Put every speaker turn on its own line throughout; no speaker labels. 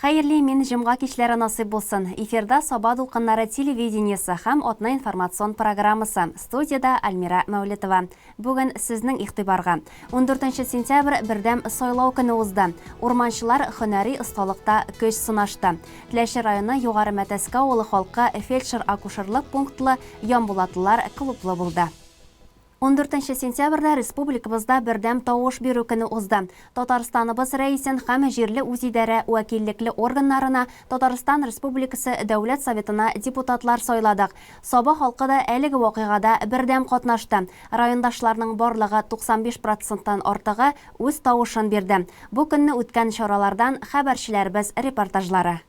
Хәерле имин җомга кичләре насыйп булсын. Эфирда Саба дулкыннары телевидениесе һәм атна информацион программасы. Студиядә Альмира Мәүлетова. Бүген сезнең игътибарга. 14 сентябрь бердәм сайлау көне узды. Урманчылар һөнәри осталыкта көч сынашты. Теләче районы Югары Мәтәскә авылы халкы фельдшер-акушерлык пунктлы, ямбулатлылар клублы булды. Ундүртенче сентябрьдә республикабызда бердәм тавыш бирү көне узды. Татарстаныбыз Рәисен һәм җирле үзидарә вәкиллекле органнарына Татарстан Республикасы Дәүләт Советына депутатлар сайладык. Саба халкы да әлеге вакыйгада бердәм катнашты. Райондашларның барлыгы 95 проценттан артыгы үз тавышын бирде. Бу көнне үткән чаралардан хәбәрчеләребез репортажлары.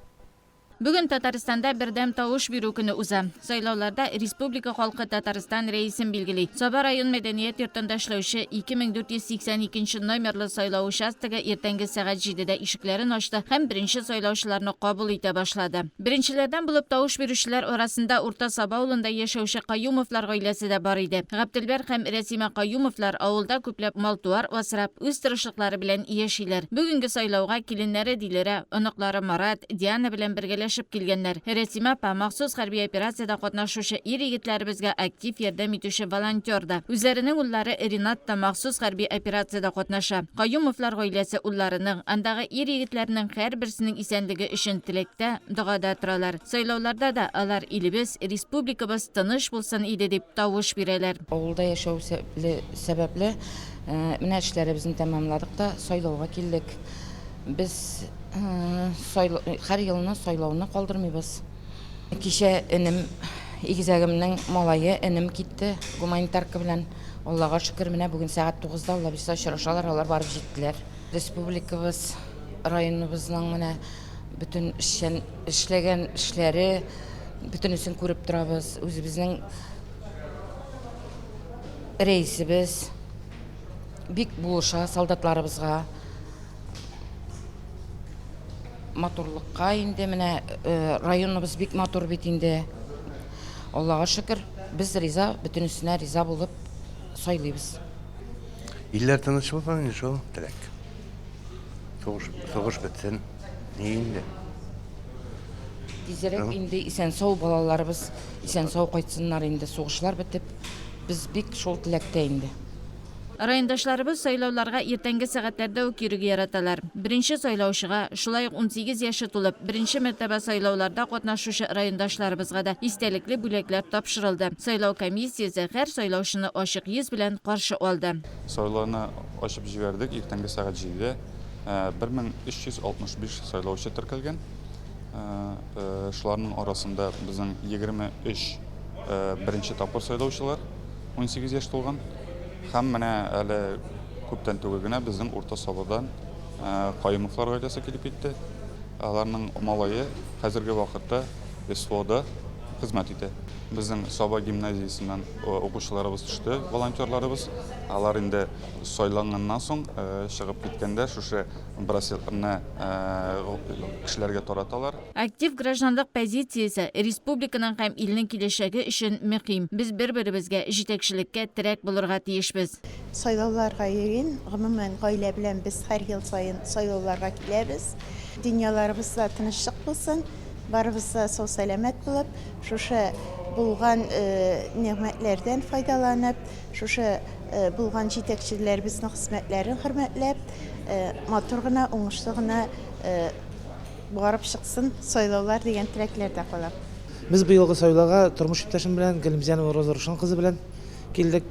Бүген Татарстанда бердәм тавыш бирү көне уза. Сайлауларда республика халкы Татарстан Рәисен билгели. Саба район мәдәният йортында эшләүче 2482 нче номерлы сайлау участогы иртәнге сәгать җидедә ишекләрен ачты һәм беренче сайлаучыларны кабул итә башлады. Беренчеләрдән булып тавыш бирүчеләр арасында Урта Саба авылында яшәүче Каюмовлар гаиләсе дә бар иде. Габделбәр һәм Рәсимә Каюмовлар авылда күпләп мал-туар асрап, үз тырышлыклары белән яшиләр. Бүгенге сайлауга киленнәре Диләрә, оныклары Марат, Диана белән бергәләшеп килгәннәр. Рәсимә апа, махсус хәрби операциядә катнашучы ир-егетләребезгә актив ярдәм итүче волонтер да. Үзләренең уллары Ринат та махсус хәрби операциядә катнаша. Каюмовлар гаиләсе улларының, андагы ир-егетләрнең һәрберсенең исәнлеге өчен теләктә, догада торалар. Сайлауларда да алар илебез, республикабыз тыныч булсын иде дип тавыш бирәләр.
Авылда яшәү сәбәпле, менә эшләребезне тәмамладык та сайлауга килдек. Без һәр елны сайлауны калдырмыйбыз. Кичә энем, игезәгемнең малае, энем китте гуманитарка белән. Аллага шөкер, менә бүген сәгать тугызда, Алла бирсә, очрашалар, алар барып җиттеләр. Республикабыз, районыбызның менә бөтен эшчән, эшләгән эшләре, бөтенесен күреп торабыз. Үзебезнең рәисебез бик булыша солдатларыбызга. Матурлыкка инде менә э, районыбыз бик матур бит инде. Аллага шөкер, без риза, бөтенесенә риза булып сайлыйбыз.
Илләр тыныч булсын инде шул теләк. Сугыш, сугыш бетсен. Ни инде?
Тизрәк инде исән-сау балаларыбыз исән-сау кайтсыннар инде, сугышлар бетеп, без бик шул теләктә инде.
Райондашларыбыз сайлауларга иртәнге сәгатьләрдә үк йөрергә яраталар. Беренче сайлаучыга, шулай ук 18 яше тулып, беренче мәртәбә сайлауларда катнашучы райондашларыбызга да истәлекле бүләкләр тапшырылды. Сайлау комиссиясе һәр сайлаучыны ачык йөз белән каршы алды.
Сайлауны ачып җибәрдек, иртәнге сәгать җидедә 1365 сайлаучы теркәлгән. Шуларның арасында безнең 23 беренче тапкыр сайлаучылар. 18 яшь тулган. Һәм менә әле күптән түгел генә безнең Урта Сабадан Каюмовлар гаиләсе килеп китте. Аларның малае хәзерге вакытта СВОда хезмәт итә. Безнең Саба гимназиясеннән укучыларыбыз төште, волонтерларыбыз. Алар инде сайланганнан соң чыгып киткәндә шушы браслетларны кешеләргә тараталар.
Актив гражданлык позициясе республиканың һәм илнең киләчәге өчен мөһим. Без бер-беребезгә, җитәкчелеккә терәк булырга тиешбез.
Сайлауларга йөрим. Гомумән, гаилә белән без һәр ел саен сайлауларга киләбез. Дөньяларыбызда тынычлык булсын, барыбыз да сау-сәламәт булып, шушы булган нигъмәтләрдән файдаланып, шушы булган җитәкчеләребезнең хезмәтләрен хөрмәтләп, матур гына, уңышлы гына Барып чыксын сайлаулар дигән теләкләрдә калам.
Без быелгы сайлауга тормыш иптәшем белән, Галимзянова Роза Рушан кызы белән килдек.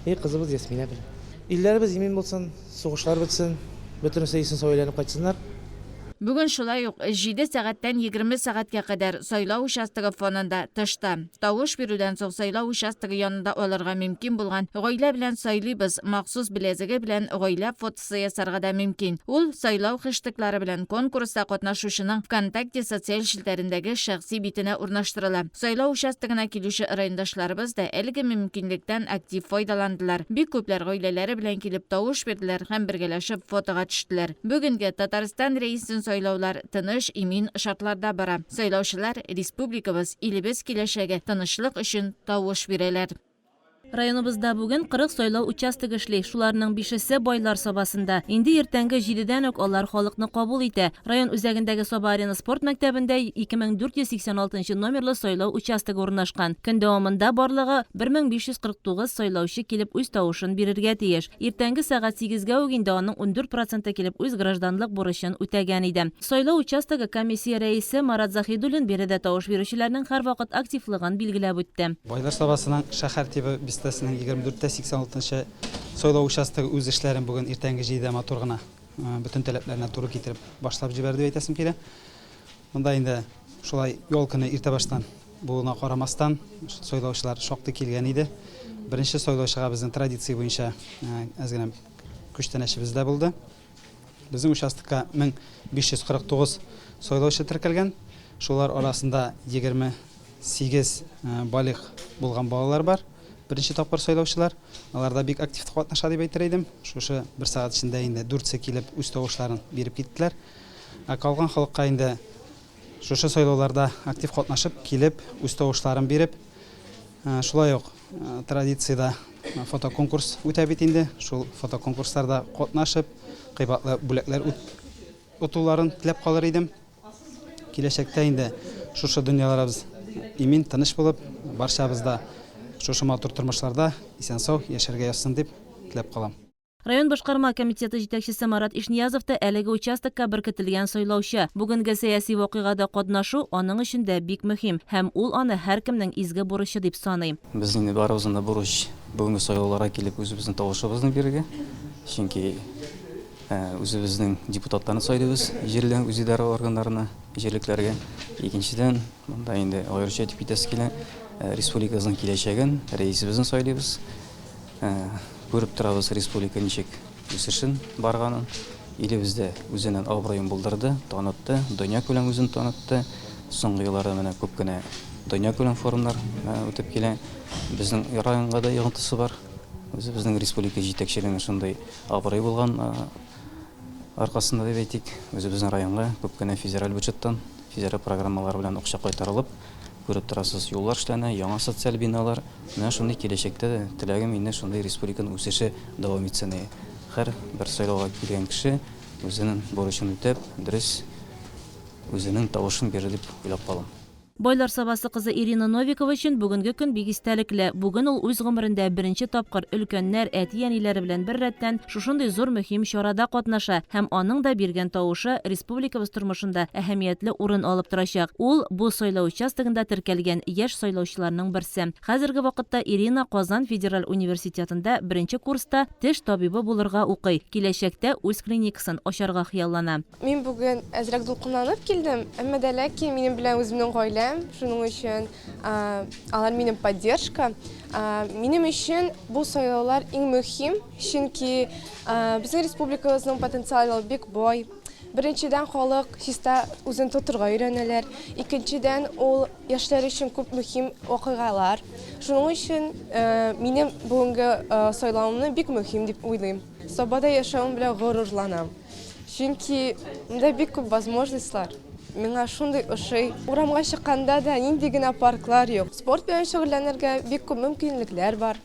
И кызыбыз Ясминә белән. Илләребез имин булсын, сугышлар бетсен, бөтенесе исән-сау әйләнеп кайтсыннар.
Бүген шулай ук җиде сәгатьтән 20 сәгатькә кадәр сайлау участогы фонында, тышта, тавыш бирүдән соң сайлау участогы янында алырга мөмкин булган Гаилә белән сайлыйбыз махсус беләзеге белән гаилә фотосы ясарга да мөмкин. Ул сайлау хештеглары белән конкурста катнашучының ВКонтакте социаль челтәрендәге шәхси битенә урнаштырыла. Сайлау участогына килүче райондашларыбыз да әлеге мөмкинлектән актив файдаландылар. Бик күпләр гаиләләре белән килеп тавыш бирделәр һәм бергәләшеп фотога төштеләр. Бүгенге Татарстан Рәисен сайлаулар тыныч, имин шартларда бара. Сайлаучылар республикабыз, илебез киләчәге, тынычлык өчен тавыш бирәләр. Районыбызда бүген 40 сайлау участогы эшли, шуларның бишесе Байлар Сабасында. Инде иртәнге җидедән үк алар халыкны кабул итә. Район үзәгендәге Саба-Арена спорт мәктәбендә 2486 нчы номерлы сайлау участогы урнашкан. Көн дәвамында барлыгы 1549 сайлаучы килеп үз тавышын бирергә тиеш. Иртәнге сәгать сигезгә үк инде аның 14 проценты килеп үз гражданлык бурычын үтәгән иде. Сайлау участогы комиссия рәисе Марат Заһидуллин биредә тавыш бирүчеләрнең һәрвакыт активлыгын билгеләп үтте.
Байлар Сабасының шәһәр тибы бистәсенең 24 тә 86 нчы сайлау участогы үз эшләрен бүген иртәнге җидедә матур гына, бөтен таләпләренә туры китереп башлап җибәрде дип әйтәсем килә. Монда инде шулай ял көне иртә баштан булуына карамастан, сайлаучылар шактый килгән иде. Беренче сайлаучыга безнең традиция буенча әз генә күчтәнәчебез дә булды. Безнең участокка 1549 сайлаучы теркәлгән. Шулар арасында 28 балигъ булган балалар бар. Беренче тапкыр сайлаучылар. Алар да бик актив катнаша дип әйтер идем. Шушы бер сәгать эчендә инде дүртсе килеп үз тавышларын биреп киттеләр. Ә калган халыкка инде шушы сайлауларда актив катнашып, килеп, үз тавышларын биреп, шулай ук традициядә фотоконкурс үтә бит инде. Шул фотоконкурсларда катнашып, кыйбатлы бүләкләр отуларын теләп калыр идем. Киләчәктә инде шушы дөньяларыбыз имин, тыныч булып, барчабыз да шушы матур тормышларда исән-сау яшәргә язсын дип теләп калам.
Район башкарма комитеты җитәкчесе Марат Ишниязов та әлеге участокка беркетелгән сайлаучы. Бүгенге сәяси вакыйгада катнашу аның өчен дә бик мөһим һәм ул аны һәркемнең изге бурычы дип саный.
Безнең инде барыбызның да бурыч бүгенге сайлауларга килеп үзебезнең тавышыбызны бирергә. Чөнки үзебезнең депутатларны сайлыйбыз җирле үзидарә органнарына, җирлекләргә. Икенчедән, монда инде аеруча әйтеп китәсе килә, республикабызның киләчәген, рәисебезне сайлыйбыз. Күреп торабыз республика ничек үсешен барганын. Илебездә үзенең абруен булдырды, танытты, дөньякүләм үзен танытты. Соңгы елларда менә күп кенә дөньякүләм форумнар үтеп килә. Безнең районга да йогынтысы бар. Үзебезнең республика җитәкчелегенең шундый абруе булган аркасында дип әйтик, үзебезнең районга күп кенә федераль бюджеттан, федераль программалар белән акча кайтарылып, күреп торасыз, юллар эшләнә, яңа социаль биналар. Менә шундый киләчәктә дә теләгем инде шундый республиканың үсеше дәвам итсен иде. Һәр бер сайлауга килгән кеше үзенең бурычын үтәп, дөрес үзенең тавышын бирер дип уйлап калам.
Байлар Сабасы кызы Ирина Новикова өчен бүгенге көн бик истәлекле. Бүген ул үз гомерендә беренче тапкыр өлкәннәр, әти-әниләре белән беррәттән шушындый зур мөһим чарада катнаша һәм аның да биргән тавышы республикабыз тормышында әһәмиятле урын алып торачак. Ул, бу сайлау участогында теркәлгән яшь сайлаучыларның берсе. Хәзерге вакытта Ирина Казан федераль университетында беренче курста теш табибы булырга укый, киләчәктә үз клиникасын ачарга хыяллана.
Мин бүген әзрәк дулкынланып килдем, әмма дә ләкин минем белән үземнең гаиләм, шуның өчен алар минем поддержка. Минем өчен бу сайлаулар иң мөһим, чөнки безнең республикабызның потенциалы бик бай. Беренчедән, халык чиста үзен тотырга өйрәнәләр. Икенчедән, ул яшьләр өчен күп мөһим вакыйгалар. Шуның өчен минем бүгенге сайлавымны бик мөһим дип уйлыйм. Сабада яшәвем белән горурланам. Чөнки монда бик күп возможностьлар. Миңа шундый ошый. Урамга чыкканда да нинди генә парклар юк. Спорт белән шөгыльләнергә бик күп мөмкинлекләр бар.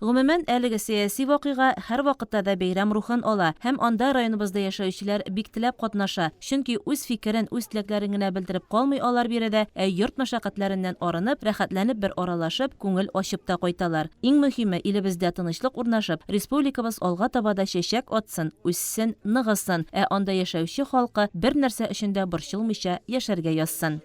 Гомумән, әлеге сәяси вакыйга һәрвакытта да бәйрәм рухын ала һәм анда районыбызда яшәүчеләр бик теләп катнаша, чөнки үз фикерен, үз теләкләрен генә белдереп калмый алар биредә, ә йорт мәшәкатьләреннән арынып, рәхәтләнеп бер аралашып, күңел ачып та кайталар. Иң мөһиме, илебездә тынычлык урнашып, республикабыз алга таба да чәчәк атсын, үссен, ныгысын, ә анда яшәүче халкы бернәрсә өчен дә борчылмыйча яшәргә язсын.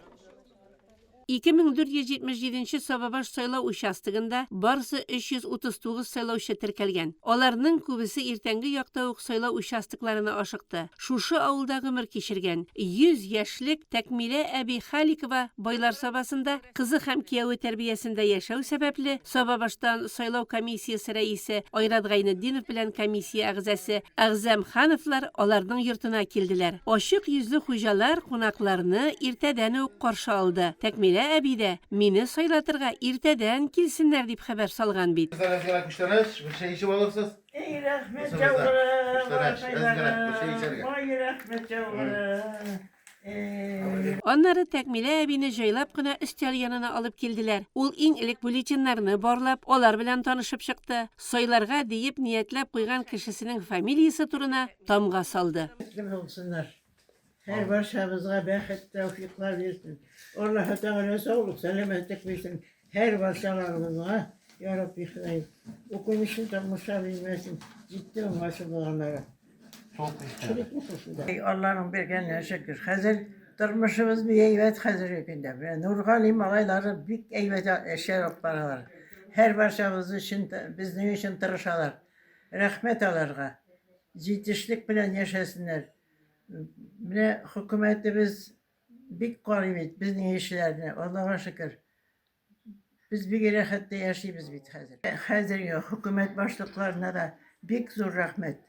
2477 нче Сабабаш сайлау участогында барысы 339 сайлаучы теркәлгән. Аларның күбесе иртәнге якта ук сайлау участокларына ашыкты. Шушы авылда гомер кичергән, 100 яшьлек Тәкмилә әби Халикова Байлар Сабасында кызы һәм кияве тәрбиясендә яшәү сәбәпле, Сабабаштан сайлау комиссиясе рәисе Айрат Гайнетдинов белән комиссия әгъзасы Әгъзам Хановлар аларның йортына килделәр. Ачык йөзле хуҗалар кунакларны иртәдән үк каршы алды. Тәкмилә әби дә, мине сайлатырга иртәдән килсеннәр дип хәбәр салган бит.
Әз генә күчтәнәч, бер чәй эчеп алырсыз.
Эй, рәхмәт
Исегездә.
яугыры,
Күчтәнәч, әз генә, бер чәй
балакайларым.
эчәргә.
Ай, рәхмәт яугыры.
Аннары Тәкмилә әбине җайлап кына өстәл янына алып килделәр. Ул иң элек бюллетеньнарны барлап, алар белән танышып чыкты. Сайларга диеп ниятләп куйган кешесенең фамилиясе турына тамга салды.
Бәхетле булсыннар. Һәр барчабызга бәхет, тәүфыйклар бирсен. Аллаһы Тәгалә саулык, сәламәтлек бирсен. Һәр барчаларыбызга, Я Рабби Ходаем, үкенечле тормышлар бирмәсен. Җитте моңарчы булганнары. Алланың биргәненә шөкер. Хәзер тормышыбыз бик әйбәт хәзерге көндә. Менә Нургали малайлары бик әйбәт эшләр алып баралар. Һәр барчабыз өчен, безнең өчен тырышалар. Рәхмәт аларга. Җитешлек белән яшәсеннәр. Менә хөкүмәтебез бик карый бит безнең ишеләрне, Аллага шөкер. Без бик рәхәттә яшибез бит хәзер. Хәзерге хөкүмәт башлыкларына да бик зур рәхмәт.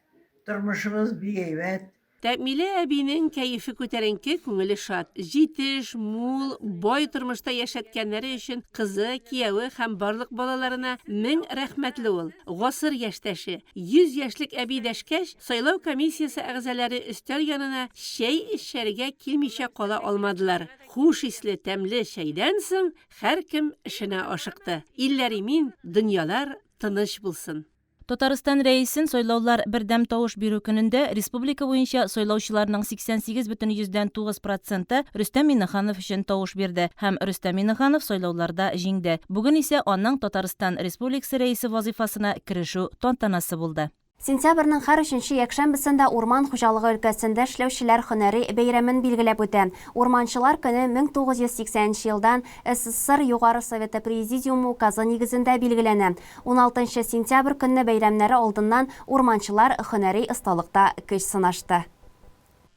Тормышыбыз бик әйбәт.
Тәэмилә әбинең кәефе күтәренке, күңеле шат. Җитеш, мул, бай тормышта яшәткәннәре өчен кызы, кияве һәм барлык балаларына мең рәхмәтле ул. Гасыр яшьтәше, 100 яшьлек әби дәшкәч, сайлау комиссиясе әгъзалары өстәл янына чәй эчәргә килмичә кала алмадылар. Хуш исле тәмле чәйдән соң һәркем эшенә ашыкты. Илләр имин, дөньялар тыныч булсын!
Татарстан Рәисен сайлаулар бердәм тавыш бирү көнендә республика буенча сайлаучыларның 88,9 проценты Рөстәм Миңнеханов өчен тавыш бирде һәм Рөстәм Миңнеханов сайлауларда җиңде. Бүген исә аның Татарстан Республикасы Рәисе вазыйфасына керешү тантанасы булды.
Сентябрьнең һәр өченче якшәмбесендә урман хуҗалыгы өлкәсендә эшләүчеләр һөнәри бәйрәмен билгеләп үтә. Урманчылар көне 1980 нче елдан СССР Югары Советы Президиумы указы нигезендә билгеләнә. Уналтынчы сентябрь көнне бәйрәмнәре алдыннан урманчылар һөнәри осталыкта көч сынашты.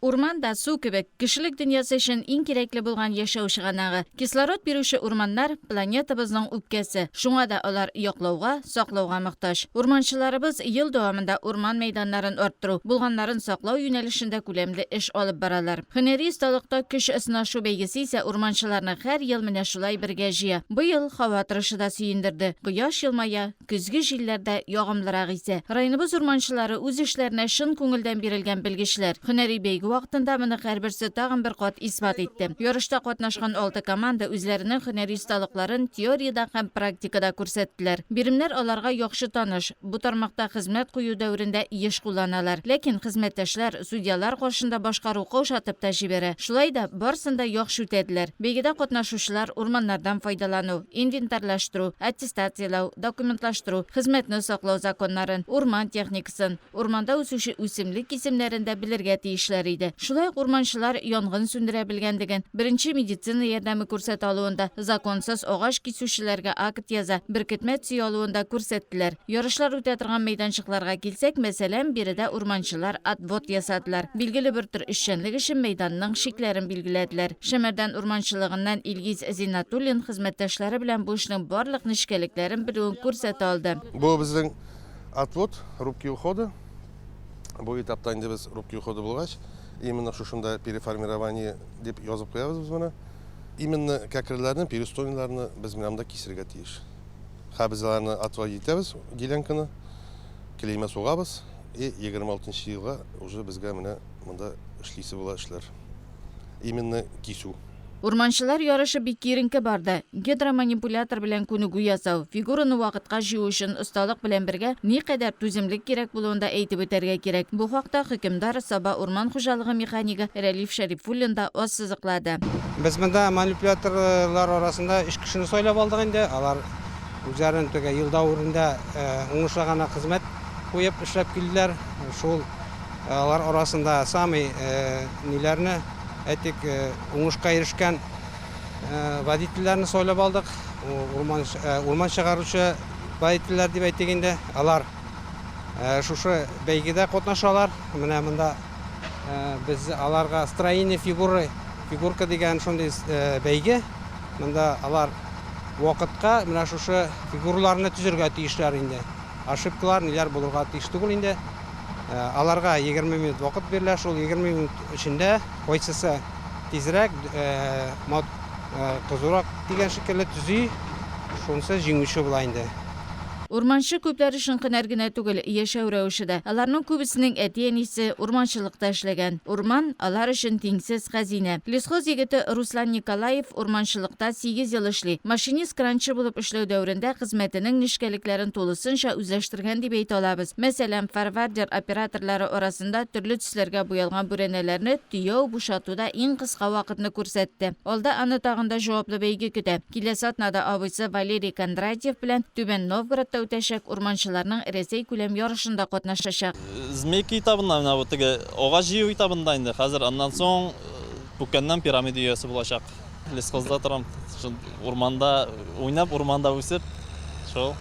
Урман да, су кебек, кешелек дөньясы өчен иң кирәкле булган яшәү чыганагы. Кислород бирүче урманнар, планетабызның үпкәсе. Шуңа да алар яклауга, саклауга мохтаҗ. Урманчыларыбыз ел дәвамында урман мәйданнарын арттыру, булганнарын саклау юнәлешендә күләмле эш алып баралар. Һөнәри осталыкта көч сынашу бәйгесе исә урманчыларны һәр ел менә шулай бергә җыя. Быел һава торышы да сөендерде. Кояш елмая, Көзге җилләр дә ягымлырак исә. Районыбыз урманчылары үз эшләренә чын күңелдән бирелгән белгечләр. Һөнәри бәйге вакытында моны һәрберсе тагын бер кат исбат итте. Ярышта катнашкан алты команда үзләренең һөнәри осталыкларын теориядә һәм практикада күрсәттеләр. Биремнәр аларга яхшы таныш, бу тармакта хезмәт кую дәверендә еш кулланалар. Ләкин хезмәттәшләр, судьялар каршында башкару каушатып та җибәрә. Шулай да, барысын да яхшы үтәделәр. Бәйгедә катнашучылар урманнардан файдалану, инвентарьлаштыру, аттестацияләү, документлаштыру, хезмәтне саклау законнарын, урман техникасын, урманда үсүче үсемлек исемнәрен дә белергә тиешләр иде. Шулай ук урманчылар янгын сүндерә белгәнлеген, беренче медицина ярдәме күрсәтә алуын да, законсыз агач кисүчеләргә акт яза, беркетмә төзи алуын да күрсәттеләр. Ярышлар үтә торган мәйданчыкларга килсәк, мәсәлән, биредә урманчылар отвод ясадылар, билгеле бер төр эшчәнлек өчен мәйданның чикләрен билгеләделәр. Шәмәрдән урманчылыгыннан Илгиз Зиннатуллин хезмәттәшләре белән бу эшнең барлык нечкәлекләрен белүен күрсәтә алды.
Бу безнең отвод, рубки ухода. Бу этапта инде без рубки ухода булгач, именно шушында переформирование дип язып куябыз без моны. Именно кәкреләрне, перестойныйларны без менә монда кисергә тиеш. Хә без аларны отводить итәбез, делянканы, клеймә сугабыз, и 26 нчы елга уже безгә менә монда эшлисе була эшләр. Именно кисү.
Урманчылар ярышы бик киеренке барды. Гидроманипулятор белән күнегү ясау, фигураны вакытка җыю өчен осталык белән бергә никадәр түземлек кирәк булуын да әйтеп үтәргә кирәк. Бу хакта хөкемдар, Саба урман хуҗалыгы механигы Рәлиф Шәрифуллин да ассызыклады.
Без монда манипуляторлар арасында өч кешене сайлап алдык инде. Алар үзләрен теге ел дәверендә уңышлы гына хезмәт куеп эшләп килделәр. Шул алар арасында самый ниләрне, әйтик, уңышка ирешкән водительләрне сайлап алдык. Урман, урман чыгаручы водительләр дип әйтик инде. Алар шушы бәйгедә катнашалар. Менә монда без аларга строение фигуры, фигурка дигән шундый бәйге. Монда алар вакытка менә шушы фигураларны төзергә тиешләр инде. Ошибкалар ниләр булырга тиеш түгел инде. Аларга 20 минут вакыт бирелә. Шул 20 минут эчендә кайсысы тизрәк, кызурак дигән шикелле төзи, шунысы җиңүче була инде.
Урманчы күпләр өчен һөнәр генә түгел, яшәү рәвеше дә. Аларның күбесенең әти-әнисе урманчылыкта эшләгән. Урман, алар өчен тиңсез хәзинә. Лесхоз егете Руслан Николаев урманчылыкта сигез ел эшли. Машинист-кранчы булып эшләү дәверендә хезмәтенең нечкәлекләрен тулысынча үзләштергән дип әйтә алабыз. Мәсәлән, форвардер операторлары арасында төрле төсләргә буялган бүрәнәләрне төяү-бушатуда иң кыска вакытны күрсәтте. Алда аны тагын да җаваплы бәйге көтә. Киләсе атнада абыйсы Валерий Кондратьев белән Түбән Новгородта үтәчәк урманчыларның Рәсәйкүләм ярышында катнашачак.
Змейка этабында, менә бу теге агач җыю этабында инде хәзер, аннан соң пүкәннән пирамида өясе булачак. Лесхозда торам, шул урманда уйнап, урманда үсеп, шул.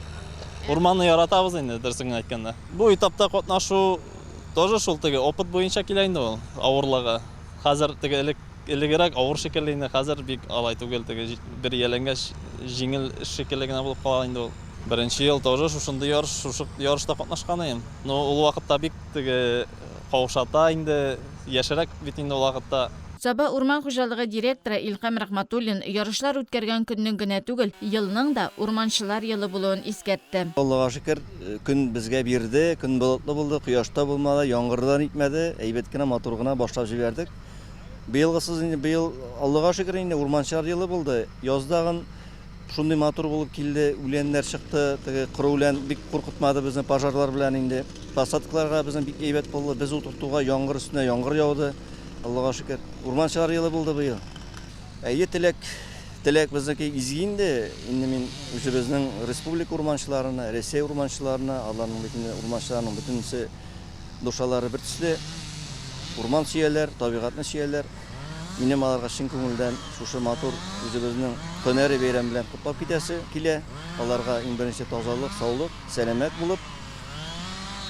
Урманны яратабыз инде, дөресен генә әйткәндә. Бу этапта катнашу тоже шул теге опыт буенча килә инде ул, авырлыгы. Хәзер теге элек Элегрәк авыр шикелле инде, хәзер бик алай түгел, теге бер ияләнгәч, җиңел эш шикелле генә булып кала инде ул. Беренче ел тоже шушындый ярыш, шушы ярышта катнашкан идем. Но ул вакытта бик теге каушата инде, яшьрәк бит инде ул вакытта.
Саба урман хуҗалыгы директоры Илһам Рәхмәтуллин ярышлар үткәргән көннең генә түгел, елның да Урманчылар елы булуын искәртте.
Аллага шөкер, көн безгә бирде, көн болытлы булды, кояш та булмады, яңгыр да нитмәде, әйбәт кенә, матур гына башлап җибәрдек. Быелгысыз инде, быел, Аллага шөкер инде, урманчылар елы булды. Яздагын шундый матур булып килде, үләннәр чыкты, теге коры үлән бик куркытмады безне пожарлар белән инде. Посадкаларга безнең бик әйбәт булды. Без утыртуга яңгыр өстенә яңгыр яуды, Аллага шөкер. Урманчылар елы булды быел. Әйе, теләк, теләк безнеке изге инде. Инде мин үзебезнең республика урманчыларына, Рәсәй урманчыларына, аларның бит инде урманчыларның бөтенесе Душалары бер төсле, урман сөяләр, табигатьне сөяләр. Минем аларга чын күңелдән шушы матур үзебезнең һөнәри бәйрәм белән котлап китәсе килә. Аларга иң беренче тазалык, саулык, сәламәт булып,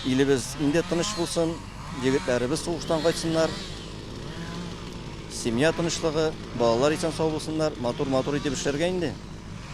илебез инде тыныч булсын, егетләребез сугыштан кайтсыннар, семья тынычлыгы, балалар исән-сау булсыннар, матур-матур итеп эшләргә инде.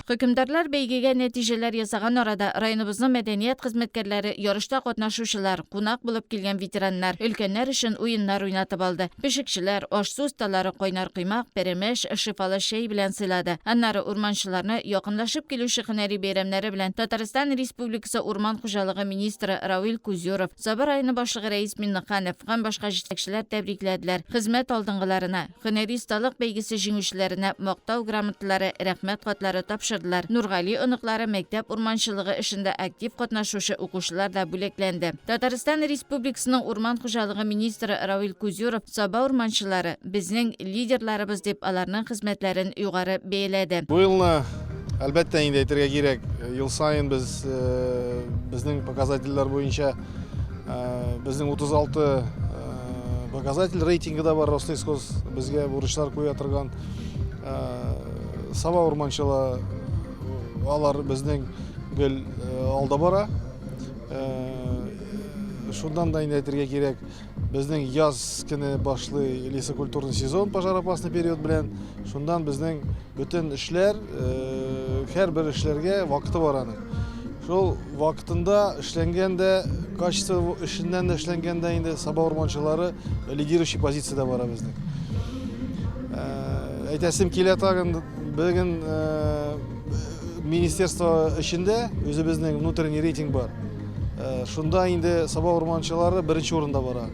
Хөкемдарлар бәйгегә нәтиҗәләр ясаган арада, районыбызның мәдәният хезмәткәрләре ярышта катнашучылар, кунак булып килгән ветераннар, өлкәннәр өчен уеннар уйнатып алды. Пешекчеләр, аш-су осталары кайнар коймак, пәрәмәч, шифалы чәй белән сыйлады. Аннары урманчыларны якынлашып килүче һөнәри бәйрәмнәре белән Татарстан Республикасы урман хуҗалыгы министры Равил Кузюров, Саба районы башлыгы Рәис Миннеханов һәм башка җитәкчеләр тәбрикләделәр, хезмәт алдынгыларына, Һөнәри осталык бәйгесе җиңүчеләренә Мактау грамоталары, Рәхмәт хатлары тапшырдылар. Нургали оныклары мәктәп урманчылыгы эшендә актив катнашучы укучылар да бүләкләнде. Татарстан Республикасының урман хуҗалыгы министры Равил Кузюров Саба урманчылары, безнең лидерларыбыз дип аларның хезмәтләрен югары бәяләде.
Бу елны, әлбәттә инде, әйтергә кирәк, ел саен без безнең показательләр буенча безнең 36 показатель рейтингы да бар Рослесхоз безгә бурычлар куя торган Саба урманчылы алар безнең гел алда бара. Шуннан да инде әйтергә кирәк, безнең яз көне башлый лесокультурный сезон пожароопасный период белән. Шуннан безнең бөтен эшләр, һәрбер эшләргә вакыты бар аның. Шул вакытында эшләнгән дә, качество эшеннән дә эшләнгән дә инде Саба урманчылары лидирующий позициядә бара безнең. Әйтәсем килә тагын, бүген министерство эчендә үзебезнең внутренний рейтинг бар. Шунда инде Саба урманчылары беренче урында бара.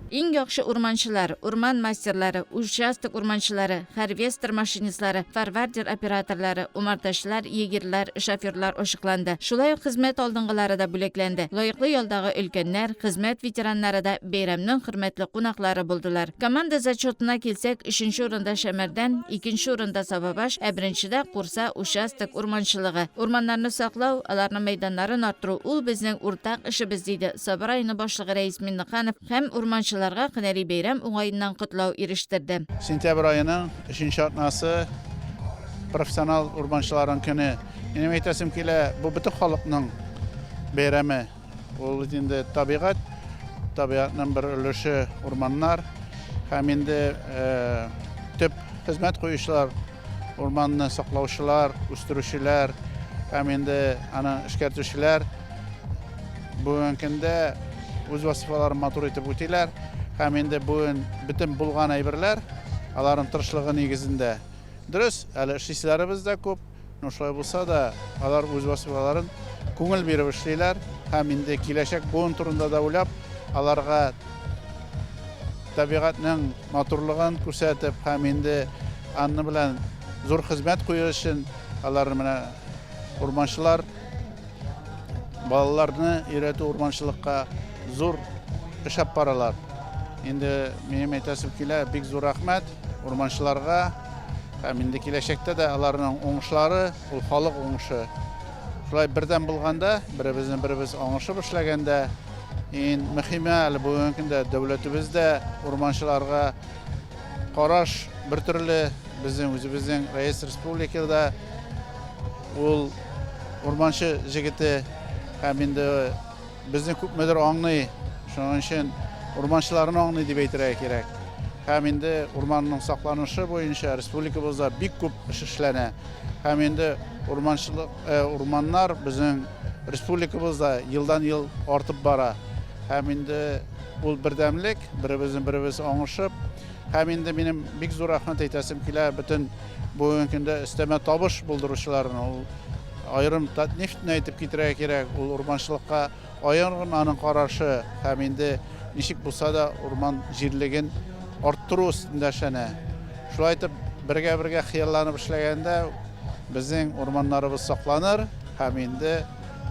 Иң яхшы урманчылар, урман мастерлары, участок урманчылары, харвестер машинистлары, форвардер операторлары, умартачылар, егерьлар, шоферлар ачыкланды. Шулай ук хезмәт алдынгылары да бүләкләнде. Лаеклы ялдагы өлкәннәр, хезмәт ветераннары да бәйрәмнең хөрмәтле кунаклары булдылар. Команда зачетына килсәк, өченче урында Шәмәрдән, икенче урында Сабабаш, ә беренчедә Курса участок урманчылыгы. Урманнарны саклау, аларның мәйданнарын арттыру, ул безнең уртак эшебез, диде Саба районы башлыгы Рәис Миңнеханов һәм урманчыларга һөнәри бәйрәм уңаеннан котлау ирештерде.
Сентябрь аеның өченче атнасы профессионал урманчыларның көне. Минем әйтәсем килә, бу бөтен халыкның бәйрәме. Ул бит инде табигать, табигатьнең бер өлеше урманнар һәм инде төп хезмәт куючылар, урманны саклаучылар, үстерүчеләр һәм инде аны эшкәртүчеләр бүгенге көндә үз вазифаларын матур итеп үтиләр һәм инде бүген бөтен булган әйберләр аларның тырышлыгы нигезендә. Дөрес, әле эшлиселәребез дә күп, но шулай булса да, алар үз вазифаларын күңел биреп эшлиләр һәм инде киләчәк буын турында да уйлап, аларга табигатьнең матурлыгын күрсәтеп һәм инде аны белән зур хезмәт кую өчен алар менә урманчылар балаларны өйрәтү урманчылыкка зур эш алып баралар. Инде минем әйтәсем килә, бик зур рәхмәт урманчыларга һәм инде киләчәктә дә аларның уңышлары, ул халык уңышы. Шулай бердәм булганда, беребезне беребез аңышып эшләгәндә, иң мөһиме әле бүгенге көндә дәүләтебез дә урманчыларга караш бер төрле, безнең үзебезнең рәис республикада ул урманчы җегете һәм инде безне күпмедер аңлый, шуның өчен урманчыларны аңлый дип әйтергә кирәк. Һәм инде урманның сакланышы буенча республикабызда бик күп эш эшләнә. Һәм инде урманчылык, урманнар безнең республикабызда елдан-ел артып бара. Һәм инде ул бердәмлек, беребезне беребез аңышып, һәм инде минем бик зур рәхмәт әйтәсем килә бөтен бүгенге көндә өстәмә табыш булдыручыларны. Ул аерым Татнефтьне әйтеп китерергә кирәк, ул урманчылыкка аерым аның карашы һәм инде ничек булса да урман җирлеген арттыру өстендә эшләнә. Шулай итеп, бергә-бергә хыялланып эшләгәндә безнең урманнарыбыз сакланыр һәм инде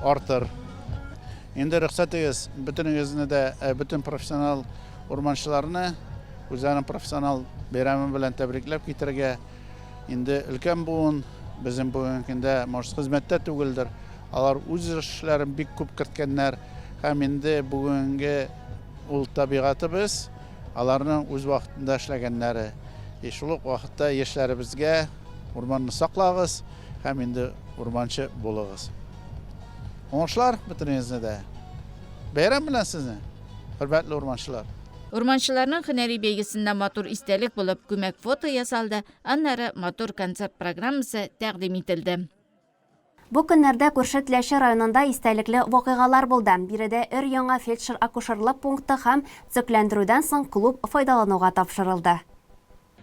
артыр. Инде рөхсәтегез, бөтенегезне дә, бөтен профессионал урманчыларны үзләренең профессионал бәйрәме белән тәбрикләп китергә. Инде өлкән буын безнең бүгенге көндә, может, хезмәттә түгелдер, алар үз эшләрен бик күп керткәннәр һәм инде бүгенге ул табигатыбыз аларның үз вакытында эшләгәннәре. И шул ук вакытта яшьләребезгә урманны саклагыз һәм инде урманчы булыгыз. Уңышлар бөтенегезне дә! Бәйрәм белән сезне, хөрмәтле урманчылар!
Урманчыларның һөнәри бәйгесендә матур истәлек булып күмәк фото ясалды, аннары матур концерт программасы тәкъдим ителде.
Бу көннәрдә күрше Теләче районында истәлекле вакыйгалар булды. Биредә өр-яңа фельдшер-акушерлык пункты һәм төзекләндерүдән соң клуб файдалануга тапшырылды.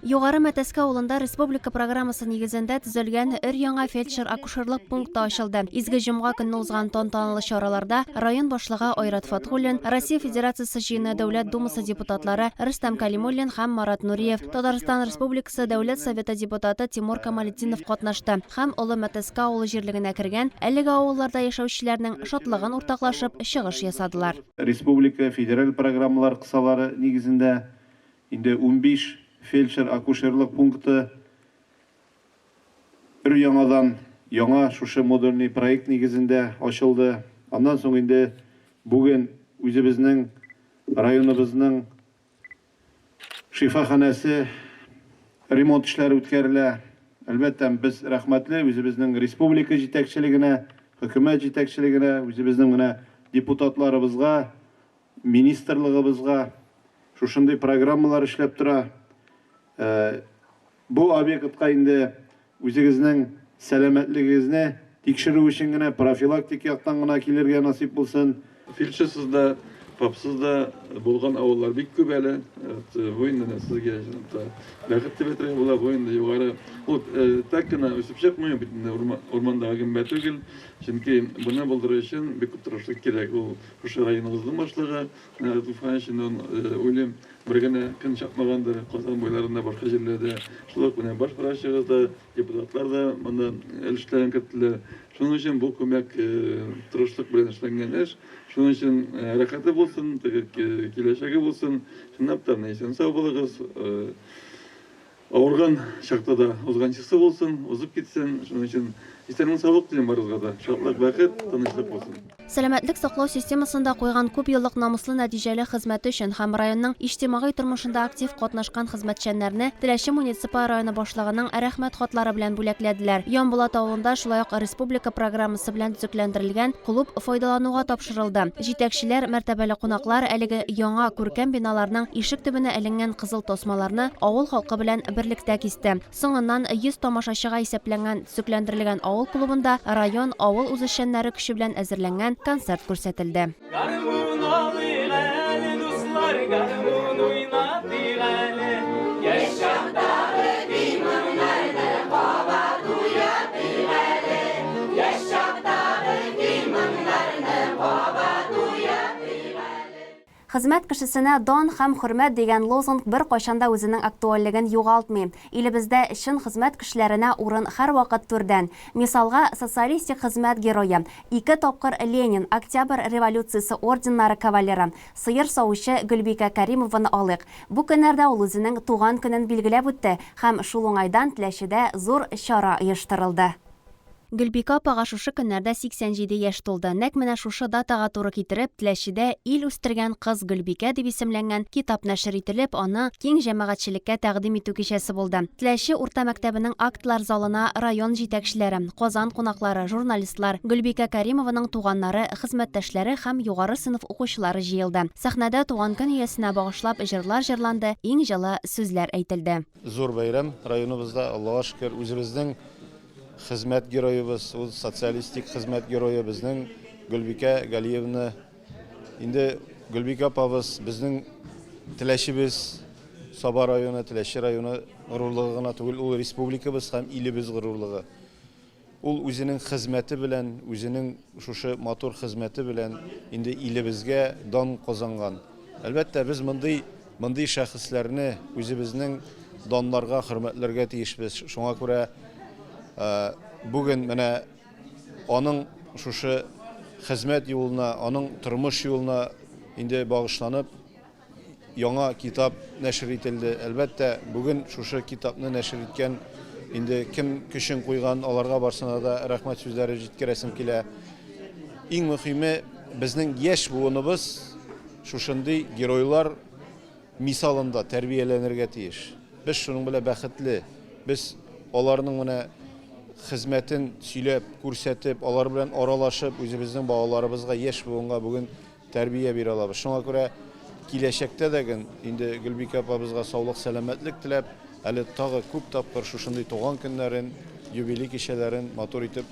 Югары Мәтәскә авылында республика программасы нигезендә төзелгән өр-яңа фельдшер-акушерлык пункты ачылды. Изге җомга көнне узган тантаналы чараларда район башлыгы Айрат Фатхуллин, Россия Федерациясе Җыены Дәүләт Думасы депутатлары Рөстәм Кәлимуллин һәм Марат Нуриев, Татарстан Республикасы Дәүләт Советы депутаты Тимур Камалетдинов катнашты һәм Олы Мәтәскә авылы җирлегенә кергән әлеге авылларда яшәүчеләрнең шатлыгын уртаклашып чыгыш ясадылар.
Республика федераль программалар кысалары нигезендә Инде 15 фельдшер-акушерлык пункты өр-яңадан яңа шушы модульный проект нигезендә ачылды. Аннан соң инде бүген үзебезнең районыбызның шифаханәсе ремонт эшләре үткәрелә. Әлбәттә, без рәхмәтле үзебезнең республика җитәкчелегенә, хөкүмәт җитәкчелегенә, үзебезнең менә депутатларыбызга, Министрлыгыбызга шушындый программалар эшләп тора. Бу объектка инде үзегезнең сәламәтлегегезне тикшерү өчен генә, профилактик яктан гына килергә насыйп булсын.
Фельдшерсыз да, ФАПсыз да булган авыллар бик күп әле. Бу инде менә сезгә бәхет дип әйтергә була. Бу инде югары, ул так кына үсеп чыкмый, бит инде урмандагы гөмбә түгел. Чөнки моны булдыру өчен бик күп тырышлык кирәк. Ул Шушы районыбызның башлыгы Рәгать Туфанович, инде ул, уйлыйм, бер генә көн чапмагандыр Казан буйларында, башка җирләрдә. Шул ук менә баш врачыгыз да, депутатлар да монда өлешләрен керттеләр. Шуның өчен бу күмәк тырышлык белән эшләнгән эш. Шуның өчен рәхәте булсын, теге киләчәге булсын. Чынлап та, менә исән-сау булыгыз. Авырган чакта да узганчысы булсын, узып китсен. Шуның өчен исәнлек-саулык телим барыгызга да. Шатлык, бәхет, тынычлык булсын.
Сәламәтлек саклау системасында куйган күпьеллык намуслы нәтиҗәле хезмәте өчен һәм районның иҗтимагый тормышында актив катнашкан хезмәтчәннәрне Теләче муниципаль районы башлыгының Рәхмәт хатлары белән бүләкләделәр. Ямбулат авылында шулай ук республика программасы белән төзекләндерелгән клуб файдалануга тапшырылды. Җитәкчеләр, мәртәбәле кунаклар әлеге яңа, күркәм биналарның ишек төбенә эленгән кызыл тасмаларны авыл халкы белән берлектә кисте. Соңыннан 100 тамашачыга исәпләнгән төзекләндерелгән авыл клубында район, авыл үзешчәннәре көче белән әзерләнгән концерт күрсәтелде.
Гармун алыйк әле, дуслар, гармун уйнатыйк әле. Яшь чактагы көй-моңнарны кабат уятыйк әле. Яшь чактагы көй-моңнарны.
Хезмәт кешесенә дан һәм хөрмәт дигән лозунг беркайчан да үзенең актуальлеген югалтмый. Илебездә чын хезмәт кешеләренә урын һәрвакыт түрдән. Мисалга, Социалистик Хезмәт Герое, ике тапкыр Ленин, Октябрь революциясе орденнары кавалеры, сыер савучы Гөлбикә Кәримованы алыйк. Бу көннәрдә ул үзенең туган көнен билгеләп үтте һәм шул уңайдан Теләчедә зур чара оештырылды. Гөлбикә апага шушы көннәрдә 87 яшь тулды. Нәкъ менә шушы датага туры китереп, Теләчедә Ил үстергән кыз Гөлбикә дип исемләнгән китап нәшер ителеп, аны киң җәмәгатьчелеккә тәкъдим итү кичәсе булды. Теләче урта мәктәбенең актлар залына район җитәкчеләре, Казан кунаклары, журналистлар, Гөлбикә Кәримованың туганнары, хезмәттәшләре һәм югары сыйныф укучылары җыелды. Сәхнәдә туган көн иясенә багышлап җырлар җырланды, иң җылы сүзләр әйтелде.
Зур бәйрәм районыбызда, Аллага шөкер, үзебезнең Хезмәт героебыз, ул социалистик хезмәт герое безнең Гөлбикә Галиевна. Инде Гөлбикә апабыз безнең Теләчебез, Саба районы, Теләче районы горурлыгы гына түгел, ул республикабыз һәм илебез горурлыгы. Ул үзенең хезмәте белән, үзенең шушы матур хезмәте белән инде илебезгә дан казанган. Әлбәттә, без мондый Мондый шәхесләрне үзебезнең данларга, хөрмәтләргә тиешбез. Шуңа күрә бүген менә аның шушы хезмәт юлына, аның тормыш юлына инде багышланып яңа китап нәшер ителде. Әлбәттә, бүген шушы китапны нәшер иткән инде кем көчен куйган, аларга барсына да рәхмәт сүзләре җиткерәсем килә. Иң мөхиме, безнең яшь буыныбыз Шушындый геройлар мисалында тәрбияләнергә тиеш. Без шуның белән бәхетле. Без аларның менә хезмәтен сөйләп, күрсәтеп, алар белән аралашып, үзебезнең балаларыбызга, яшь буынга бүген тәрбия бирә алабыз. Шуңа күрә киләчәктә дә ген инде Гөлбикә апабызга саулык-сәламәтлек теләп, әле тагы күп тапкыр шушындый туган көннәрен, юбилей кичәләрен матур итеп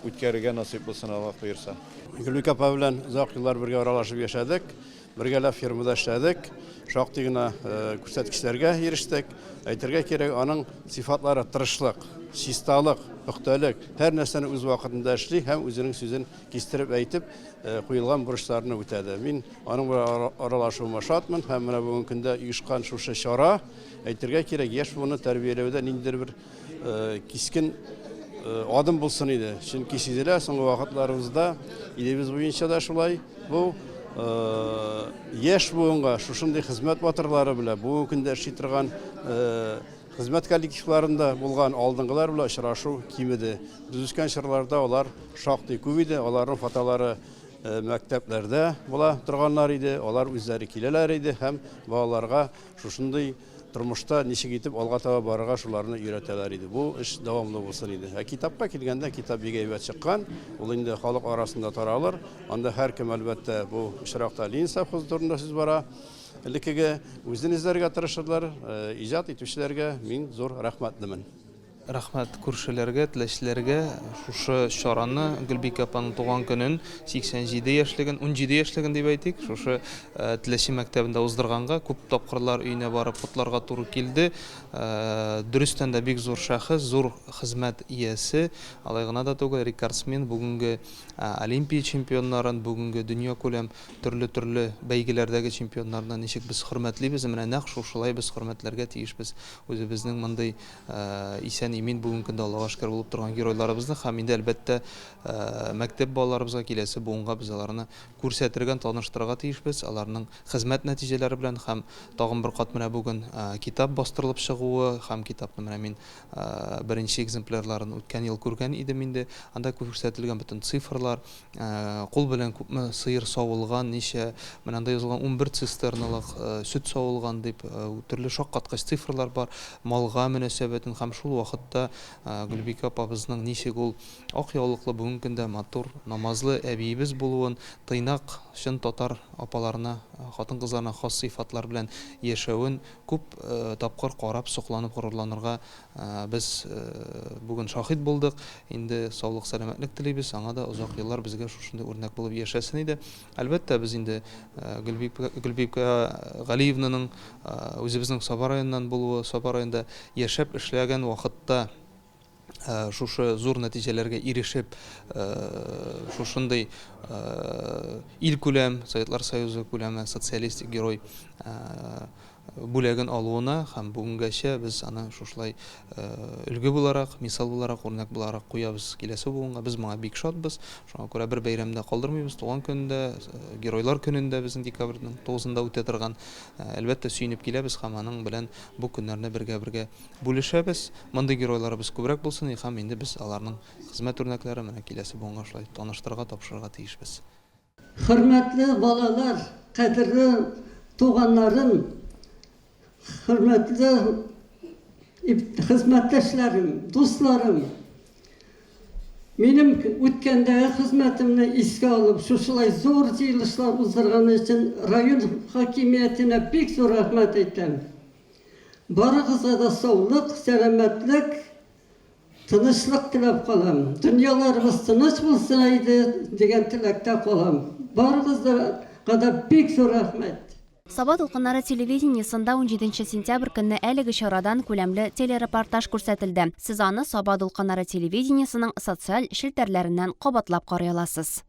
үткәрергә насыйп булсын, Аллаһ боерса.
Гөлбикә апа белән озак еллар бергә аралашып яшәдек, бергәләп фермада эшләдек, шактый гына күрсәткечләргә ирештек. Әйтергә кирәк, аның сыйфатлары тырышлык, чисталык, пөхтәлек, һәр нәрсәне үз вакытында эшли һәм үзенең сүзен кистереп әйтеп, куелган бурычларны үтәде. Мин аның белән аралашуыма шатмын һәм менә бүгенге көндә оешкан шушы чара, әйтергә кирәк, яшь буынны тәрбияләүдә ниндидер бер кискен адым булсын иде. Чөнки сизелә, соңгы вакытларыбызда илебез буенча да шулай. Бу яшь буынга шушындый хезмәт батырлары белән, бүгенге көндә эшли торган хезмәт коллективларында булган алдынгылар белән очрашу кимеде. Без үскән чорларда алар шактый күп иде, аларның фотолары мәктәпләрдә була торганнар иде, алар үзләре киләләр иде һәм балаларга шушындый Тормышта ничек итеп алга таба барырга шуларны өйрәтәләр иде. Бу эш дәвамлы булсын иде. Ә китапка килгәндә, китап бик әйбәт чыккан. Ул инде халык арасында таралыр. Анда һәркем, әлбәттә, бу очракта Ленин совхозы турында сүз бара. Элеккеге үзен эзләргә тырышырлар. Иҗат итүчеләргә мин зур рәхмәтлемен.
Рәхмәт күршеләргә, теләчеләргә шушы чараны, Гөлбикә апаның туган көнен, 87 яшьлеген, 17 яшьлеген дип әйтик, шушы Теләче мәктәбендә уздырганга, күп тапкырлар өенә барып котларга туры килде. Дөрестән дә бик зур шәхес, зур хезмәт иясе, алай гына да түгел, рекордсмен, бүгенге Олимпия чемпионнарын, бүгенге дөньякүләм төрле-төрле бәйгеләрдәге чемпионнарны ничек без хөрмәтлибез, менә нәкъ шушылай без хөрмәтләргә тиешбез үзебезнең мондый исән-имин бүгенге көндә Аллага шөкер булып торган геройларыбызны һәм инде, әлбәттә, мәктәп балаларыбызга, киләсе буынга без аларны күрсәтергә, таныштырырга тиешбез, аларның хезмәт нәтиҗәләре белән һәм тагын бер кат менә бүген китап бастырылып чыгуы һәм китапны менә мин беренче экземплярларын үткән ел күргән идем инде, анда күрсәтелгән бөтен цифрлар, Кул белән күпме сыер савылган, ничә, менә анда язылган 11 цистерналык сөт савылган дип, төрле шаккаткыч цифрлар бар, малга мөнәсәбәтен һәм шул вакытта Гөлбикә апабызның ничек ул ак яулыклы бүгенге көндә матур, намазлы әбиебез булуын, тыйнак, чын татар апаларына, хатын-кызларына хас сыйфатлар белән яшәвен күп тапкыр карап, сокланып, горурланырга Без бүген шаһит булдык. Инде саулык-сәламәтлек телибез. Аңа да озак еллар безгә шушындый үрнәк булып яшәсен иде. Әлбәттә, без инде Гөлбикә Галиевнаның үзебезнең Саба районыннан булуы, Саба районында яшәп эшләгән вакытта Шушы зур нәтиҗәләргә ирешеп, шушындый илкүләм, Советлар Союзы күләме социалистик герой бүләген алуына һәм бүгенгәчә без аны шушылай өлге буларак, мисал буларак, үрнәк буларак куябыз киләсе буынга. Без моңа бик шатбыз. Шуңа күрә бер бәйрәм дә калдырмыйбыз. Туган көнендә, Геройлар көнендә безнең декабрьнең тугызында үтә торган, әлбәттә, сөенеп киләбез һәм аның белән бу көннәрне бергә-бергә бүлешәбез. Мондый геройларыбыз күбрәк булсын и һәм инде без аларның хезмәт үрнәкләрен менә киләсе буынга шулай таныштырырга, тапшырырга тиешбез.
Хөрмәтле балалар, кадерле туганнарым, хөрмәтле хезмәттәшләрем, дусларым! Минем үткәндәге хезмәтемне искә алып, шушылай зур җыелышлар уздырганы өчен район хакимиятенә бик зур рәхмәт әйтәм. Барыгызга да саулык, сәламәтлек, тынычлык теләп калам. Дөньяларыбыз тыныч булса иде, дигән теләктә калам. Барыгызга да бик зур рәхмәт.
Саба дулкыннары телевидениесында унҗиденче сентябрь көнне әлеге чарадан күләмле телерепортаж күрсәтелде. Сез аны Саба дулкыннары телевидениесының социаль челтәрләреннән кабатлап карый аласыз.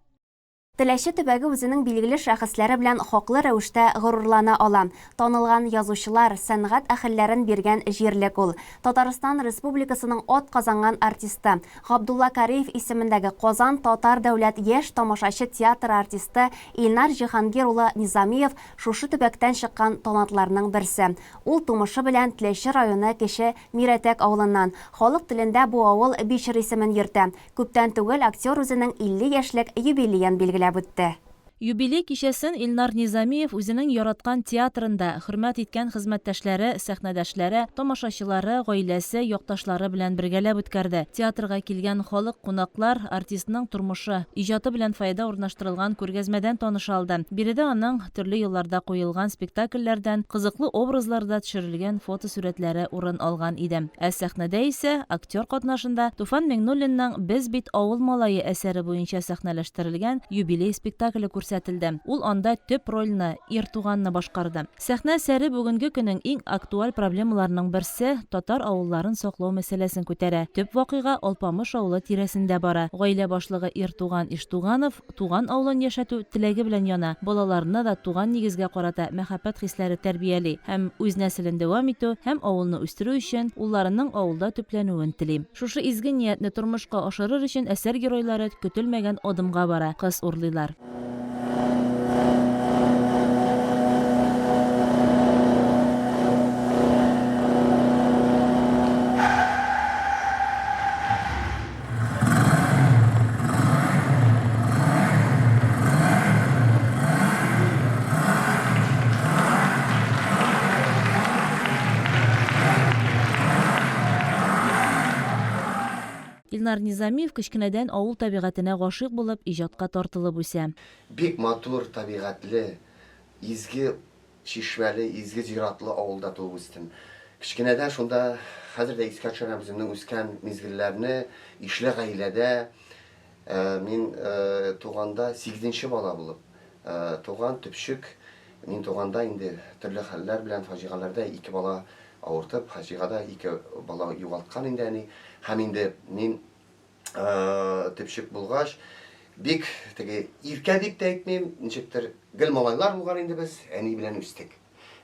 Теләче төбәге үзенең билгеле шәхесләре белән хаклы рәвештә горурлана ала. Танылган язучылар, сәнгать әһелләрен биргән җирлек ул. Татарстан Республикасының атказанган артисты, Габдулла Кариев исемендәге Казан татар дәүләт яшь тамашачы театры артисты Илнар Җиһангир улы Низамиев шушы төбәктән чыккан талантларның берсе. Ул тумышы белән Теләче районы Кече Мирәтәк авылыннан. Халык телендә бу авыл Бичер исемен йөртә. Күптән түгел актер үзенең 50 яшьлек юбилеен билгеләп үтте.
Юбилей кичәсен Илнар Низамиев үзенең яраткан театрында, хөрмәт иткән хезмәттәшләре, сәхнәдәшләре, тамашачылары, гаиләсе, якташлары белән бергәләп үткәрде. Театрга килгән халык, кунаклар артистның тормышы, иҗаты белән фойеда урнаштырылган күргәзмәдән таныша алды. Биредә аның төрле елларда куелган спектакльләрдән, кызыклы образларда төшерелгән фотосурәтләре урын алган иде. Ә сәхнәдә исә, актер катнашында, Туфан Миңнуллинның Без бит авыл малае әсәре буенча сәхнәләштерелгән юбилей спектакле күрсәтелде. Ул анда төп рольне, ир туганны башкарды. Сәхнә әсәре бүгенге көнең иң актуаль проблемаларының берсе, татар авылларын саклау мәсьәләсен күтәрә. Төп вакыйга Алпамыш авылы тирәсендә бара. Гаилә башлыгы Иртуган Иштуганов туган авылын яшәтү теләге белән яна, балаларына да туган нигезгә карата мәхәббәт хисләре тәрбияли һәм үз нәселен дәвам итү һәм авылны үстерү өчен улларының авылда төпләнүен тели. Шушы изге ниятне тормышка ашырыр өчен әсәр геройлары көтелмәгән адымга бара, кыз урлыйлар. Илнар Низамиев кечкенәдән авыл табигатенә гашыйк булып, иҗатка тартылып үсә.
Бик матур табигатьле, изге Чишмәле, изге зиратлы авылда туып үстем. Кечкенәдән шунда, хәзер дә искә төшерәм үземнең үскән мизгелләрне, ишле гаиләдә мин туганда сигезенче бала булып туган, төпчек. Мин туганда инде төрле хәлләр белән, фаҗигаләрдә ике бала авыртып, фаҗигада ике бала югалткан инде әни. Һәм инде мин төпчек булгач, бик теге иркә дип тә әйтмим, ничектер гел малайлар булган инде без, әни белән үстек.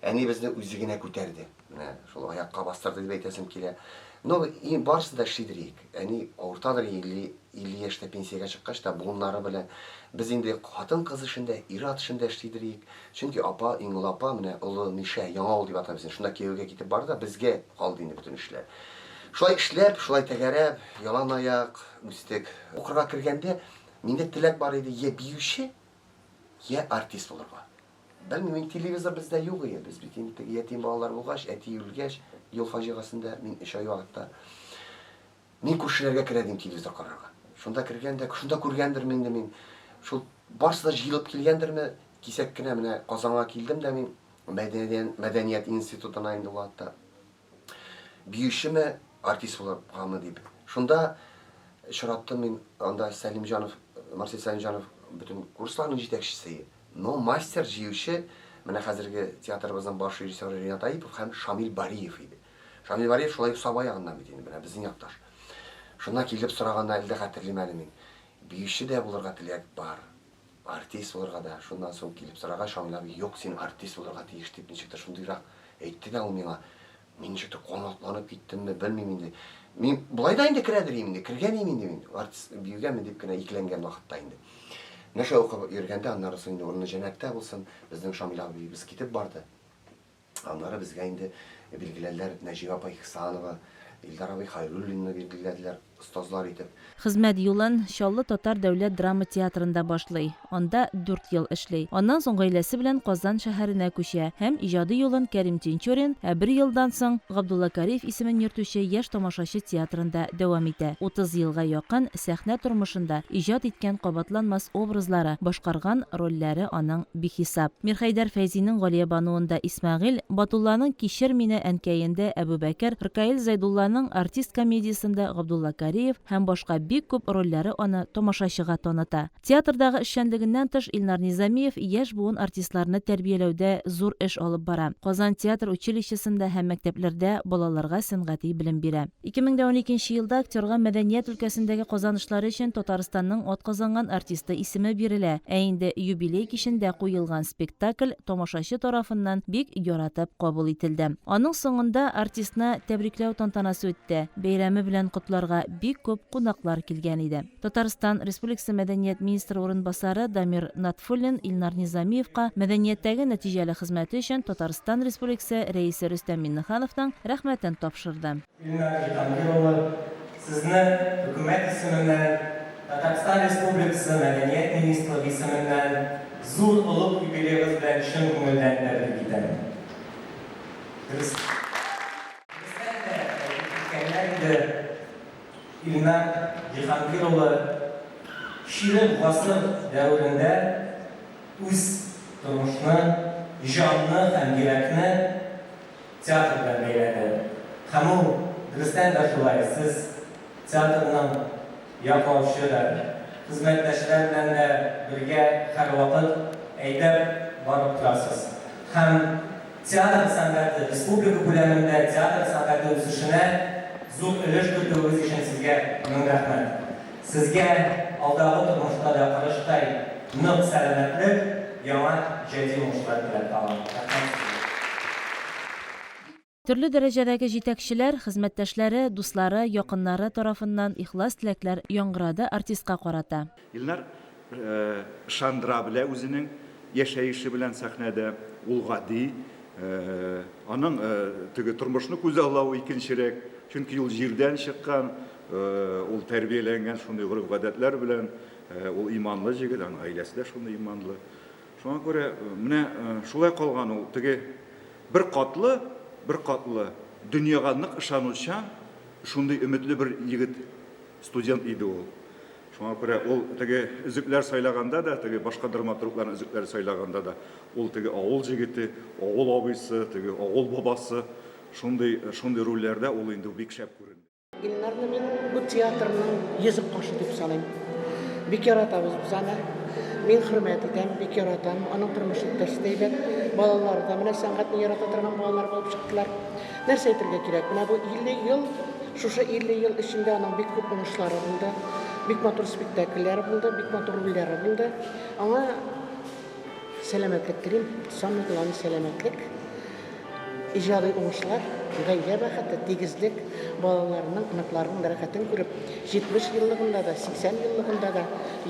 Әни безне үзе генә күтәрде. Менә шул аякка бастырды дип әйтәсем килә. Но и барысын да эшлидер идек. Әни авыртадыр 50 50 яшьтә пенсиягә чыккач та буыннары белән. Без инде хатын-кыз эшен дә, ир-ат эшен дә эшлидер идек. Чөнки апа, иң олы апа, менә олы Мишә, Яңа авыл дип атабыз инде, шунда кияүгә китеп барды да, безгә калды инде бөтен эшләр. Шулай эшләп, шулай тәгәрәп, ялан аяк үстек. Укырга кергәндә миндә теләк бар иде, йә биюче, йә артист булырга. Белмим, мин телевизор бездә юк иде. Без бит инде теге ятим балалар булгач, әти үлгәч, юл фаҗигасендә, мин өч ай вакытта. Мин күршеләргә керә дим телевизор карарга. Шунда кергән дә, шунда күргәндерме инде мин. Шул барысы да җыелып килгәндерме, кисәк кенә менә Казанга килдем дә мин, мәдәният институтына инде ул вакытта. Биючеме, артист булыргамы дип. Шунда очраттым мин анда Сәлимҗанов, Марсель Сәлимҗанов бөтен курсларның җитәкчесе иде. Но мастер җыючы менә хәзерге театрыбызның баш режиссеры Ринат Аипов һәм Шамил Бариев иде. Шамил Бариев шулай ук Саба ягыннан бит инде, менә безнең якташ. Шуннан килеп сораганда әле дә хәтерлим әле мин. Биюче дә булырга теләк бар, артист булырга да. Шуннан соң килеп сорагач, Шамил абый, юк, син артист булырга тиеш дип ничектер шундыйрак әйтте дә ул миңа. Мин ничектер канатланып киттемме, белмим инде. Мин болай да инде керәдер идем инде, кергән идем инде мин, артист биюгәме дип кенә икеләнгән вакытта инде. Менә шулай укып йөргәндә, аннары соң инде урыны җәннәттә булсын, безнең Шамил абыебыз китеп барды. Аннары безгә инде билгеләделәр Нәҗибә апа Ихсанова, Илдар абый Хәйруллинны билгеләделәр остазлар итеп.
Хезмәт юлын Чаллы татар дәүләт драма театрында башлый, анда дүрт ел эшли. Аннан соң гаиләсе белән Казан шәһәренә күчә һәм иҗади юлын Кәрим Тинчурин, ә бер елдан соң Габдулла Кариев исемен йөртүче Яшь тамашачы театрында дәвам итә. 30 елга якын сәхнә тормышында иҗат иткән кабатланмас образлары, башкарган рольләре аның бихисап. Мирхәйдәр Фәйзинең Галиябануында Исмәгыйль, Батулланың Кичер мине, әнкәендә Әбүбәкер, Ркаил Зәйдулланың Артист комедиясендә Габдулла Кариев һәм башка бик күп рольләре аны тамашачыга таныта. Театрдагы эшчәнлегеннән тыш Илнар Низамиев яшь буын артистларны тәрбияләүдә зур эш алып бара. Казан театр училищесында һәм мәктәпләрдә балаларга сәнгати белем бирә. 2012 нче елда актерга мәдәният өлкәсендәге казанышлары өчен Татарстанның атказанган артисты исеме бирелә, ә инде юбилей кичендә куелган спектакль тамашачы тарафыннан бик яратып кабул ителде. Аның соңында артистны тәбрикләү тантанасы үтте, бәйрәме белән котларга бик күп кунаклар килгән иде. Татарстан Республикасы мәдәният министры урынбасары Дамир Натфуллин Илнар Низамиевка мәдәнияттәге нәтиҗәле хезмәте өчен Татарстан Республикасы Рәисе Рөстәм Миңнехановның рәхмәтен тапшырды.
Илнар Җиһангир улы, Сезне Хөкүмәт исеменнән, Татарстан Республикасы Мәдәният министрлыгы исеменнән зур олуг юбилеегыз белән чын күңелдән тәбрик итәм. Дөрес, дөрестән дә, әйтеп киткәннәр иде, Илнар Җиһангир улы чирек гасыр дәверендә үз тормышны, җанны һәм йөрәкне театр белән бәйләде. Һәм ул, дөрестән дә шулай, сез театрның яклаучы да, хезмәттәшләр белән дә бергә һәрвакыт әйдәп барып торасыз. Һәм театр сәнгате, республика күләмендә театр сәнгате үсешенә зур өлеш кертүегез өчен сезгә мең рәхмәт. Сезгә алдагы тормышта да корычтай нык сәламәтлек, яңа иҗади уңышлар теләп калам. Рәхмәт сезгә.
Төрле дәрәҗәдәге җитәкчеләр, хезмәттәшләре, дуслары, якыннары тарафыннан ихлас теләкләр яңгырады артистка карата.
Илнар ышандыра белә үзенең яшәеше белән сәхнәдә. Ул гади, аның теге тормышны күзаллавы икенчерәк, чөнки ул җирдән чыккан, Ул тәрбияләнгән шундый гореф-гадәтләр белән, ул иманлы җегет, аның гаиләсе дә шундый иманлы. Шуңа күрә менә шулай калган ул, теге бер катлы, бер катлы, дөньяга нык ышанучан, шундый өметле бер егет, студент иде ул. Шуңа күрә ул теге өзекләр сайлаганда да, теге башка драматургларның өзекләре сайлаганда да, ул теге авыл җегете, авыл абыйсы, теге авыл бабасы, шундый, шундый рольләрдә ул инде бик шәп күренде.
Илнарны мин бу театрның йөзек кашы дип саныйм. Бик яратабыз без аны. Мин хөрмәт итәм, бик яратам. Аның тормыш иптәше дә әйбәт. Балалары да менә сәнгатьне ярата торган балалар булып чыктылар. Нәрсә әйтергә кирәк? Менә бу 50 ел, шушы 50 ел эчендә аның бик күп уңышлары булды. Бик матур спектакльләре булды, бик матур рольләре булды. Аңа сәламәтлек телим, самый главный сәламәтлек. Иҗади уңышлар, гаилә бәхете, тигезлек, балаларының, оныкларының рәхәтен күреп, 70 еллыгында да, 80 еллыгында да,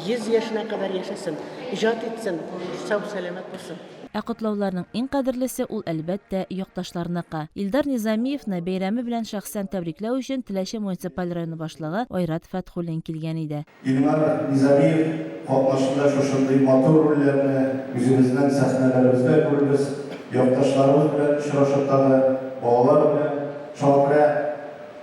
100 яшенә кадәр яшәсен, иҗат итсен, сау-сәламәт булсын.
Ә котлауларның иң кадерлесе ул, әлбәттә, якташларныкы. Илдар Низамиевны бәйрәме белән шәхсән тәбрикләү өчен Теләче муниципаль районы башлыгы Айрат Фәтхуллин килгән иде.
Илнар Низамиев катнашында шушындый матур рольләрне үзебезнең сәхнәләребездә күрербез, якташларыбыз белән очрашып тагы, балалар белән. Шуңа күрә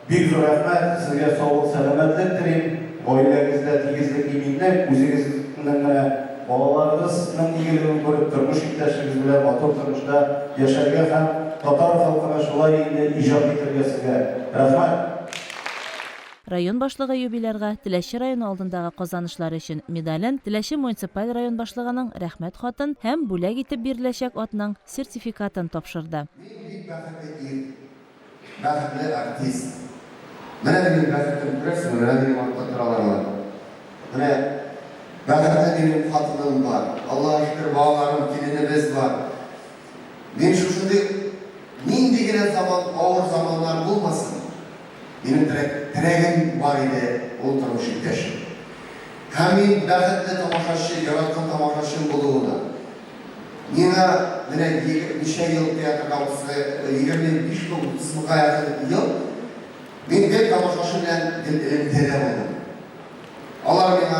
бик зур рәхмәт, сезгә саулык, сәламәтлек телим, гаиләгездә тигезлек, иминлек, үзегезнең менә балаларыгызның игелеген күреп, тормыш иптәшегез белән матур тормышта яшәргә һәм татар халкына шулай инде иҗат итәргә сезгә. Рәхмәт!
Район башлыгы юбилярга Теләче районы алдындагы казанышлары өчен медален, Теләче муниципаль район башлыгының Рәхмәт хатын һәм бүләк итеп биреләчәк атның сертификатын тапшырды.
Мин бик бәхетле ир, бәхетле артист.
Менә минем бәхетем, күрәсеңме, менә минем артта торалар алар. Менә бәхетле минем хатыным бар, Аллага шөкер, балаларым, киленебез бар. Мин шушындый нинди генә заман, авыр заманнар булмасын, минем терәк, терәгем бар иде, ул тормыш иптәшем. Һәм мин бәхетле тамашачы, яраткан тамашачым булуына. Миңа менә ничә ел театрда 25 ме, 30 мга якын ел, мин гел тамашачы белән гел элемтәдә булдым. Алар миңа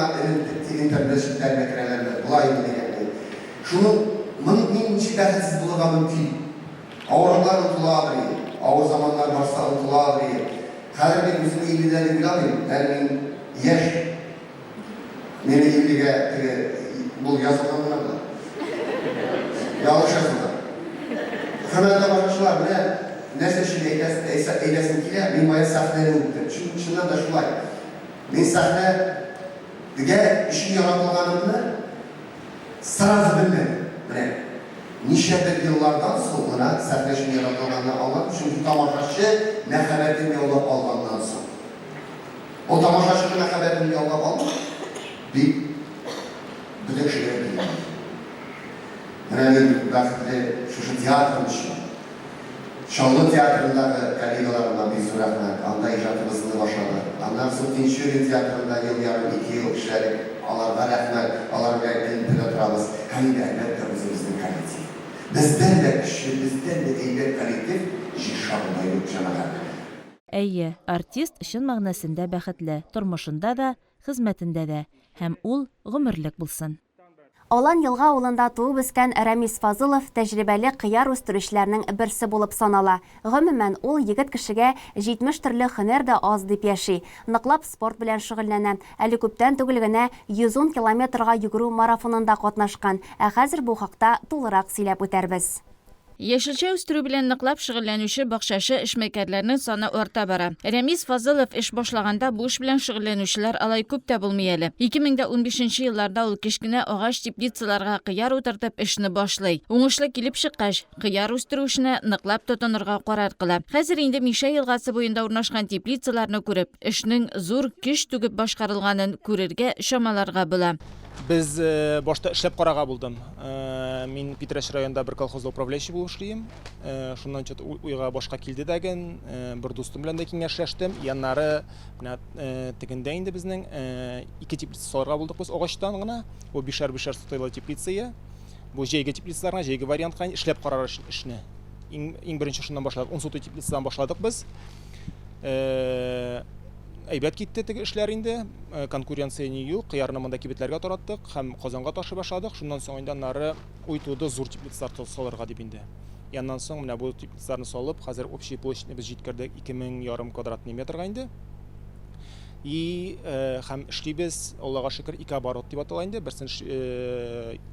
интернет челтәренә керәләрме, болаймы дигәндәй. Шуның мин ничек бәхетсез булырга мөмкин? Авырлыклар онытыладыр ие, авыр заманнар барса онытыладыр ие. Хәзер мин үземне илледә дип уйламыйм, әле мин яшь. Мине иллегә теге бул язылган гына була. Ялгыш язылган. Хөрмәтле тамашачылар, менә нәрсә өчен әйтәсем килә, мин бая сәхнәне үптем. Чөнки чыннан да шулай. Мин сәхнәгә өчен яратылганымны сразу белмәдем. Менә ничәдер еллардан соң гына сәхнә өчен яратылганны аңладым, чөнки тамашачы мәхәббәтен яулап алганнан соң. Ул тамашачының мәхәббәтен яулап алу бик бөтен кешегә дә килми. Менә мин бик бәхетле шушы театрым өчен. Чаллы театрындагы коллегаларыма бик зур рәхмәт. Анда иҗатыбызны башладык. Аннан соң Тинчурин театрында ел ярым, ике ел эшләдек. Аларга рәхмәт. Алар белән элемтәдә торабыз. Һәм инде, әлбәттә, үзебезнең коллектив. Бездән дә көчле, бездән дә әйбәт коллектив Җир шарында юк, җәмәгать.
Әйе, артист чын мәгънәсендә бәхетле, тормышында да, хезмәтендә дә. Һәм ул гомерлек булсын.
Алан-Елга авылында туып үскән Рәмис Фазылов тәҗрибәле кыяр үстерүчеләрнең берсе булып санала. Гомумән, ул егет кешегә 70 төрле һөнәр дә аз дип яши. Ныклап спорт белән шөгыльләнә. Әле күптән түгел генә 110 километрга йөгерү марафонында катнашкан. Ә хәзер бу хакта тулырак сөйләп үтәрбез.
Яшелчә үстерү белән ныклап шөгыльләнүче бакчачы эшмәкәрләрнең саны арта бара. Рәмис Фазылов эш башлаганда бу эш белән шөгыльләнүчеләр алай күп тә булмый әле. 2015 нче елларда ул кечкенә агач теплицаларга кыяр утыртып эшне башлый. Уңышлы килеп чыккач, кыяр үстерү эшенә ныклап тотынырга карар кыла. Хәзер инде Мишә елгасы буенда урнашкан теплицаларны күреп, эшнең зур көч түгеп башкарылганын күрергә, чамаларга була.
Без башта эшләп карарга булдым. Мин Питрәч районында бер колхозда управляющий булып эшлим. Шуннан чот уйга башка килде дәген, бер дустым белән дә киңәшләштем. Яннары менә тегендә инде безнең ике теплица салырга булдык без агачтан гына. Бу бишәр-бишәр сотыйлы теплиция. Бу җәйге теплицалар гына, җәйге вариантка эшләп карар өчен эшне. Иң, иң беренче шуннан башладык. 10 сотый теплицадан башладык без. Әйбәт китте теге эшләр инде. Конкуренция ни юк. Кыярны монда кибетләргә тараттык һәм Казанга ташый башладык. Шуннан соң инде аннары уй туды зур теплицалар салырга дип инде. И аннан соң менә бу теплицаларны салып, хәзер общий площадьны без җиткердек 2000,5 квадратный метрга инде. И һәм эшлибез, Аллага шөкер, ике оборот дип атала инде. Берсен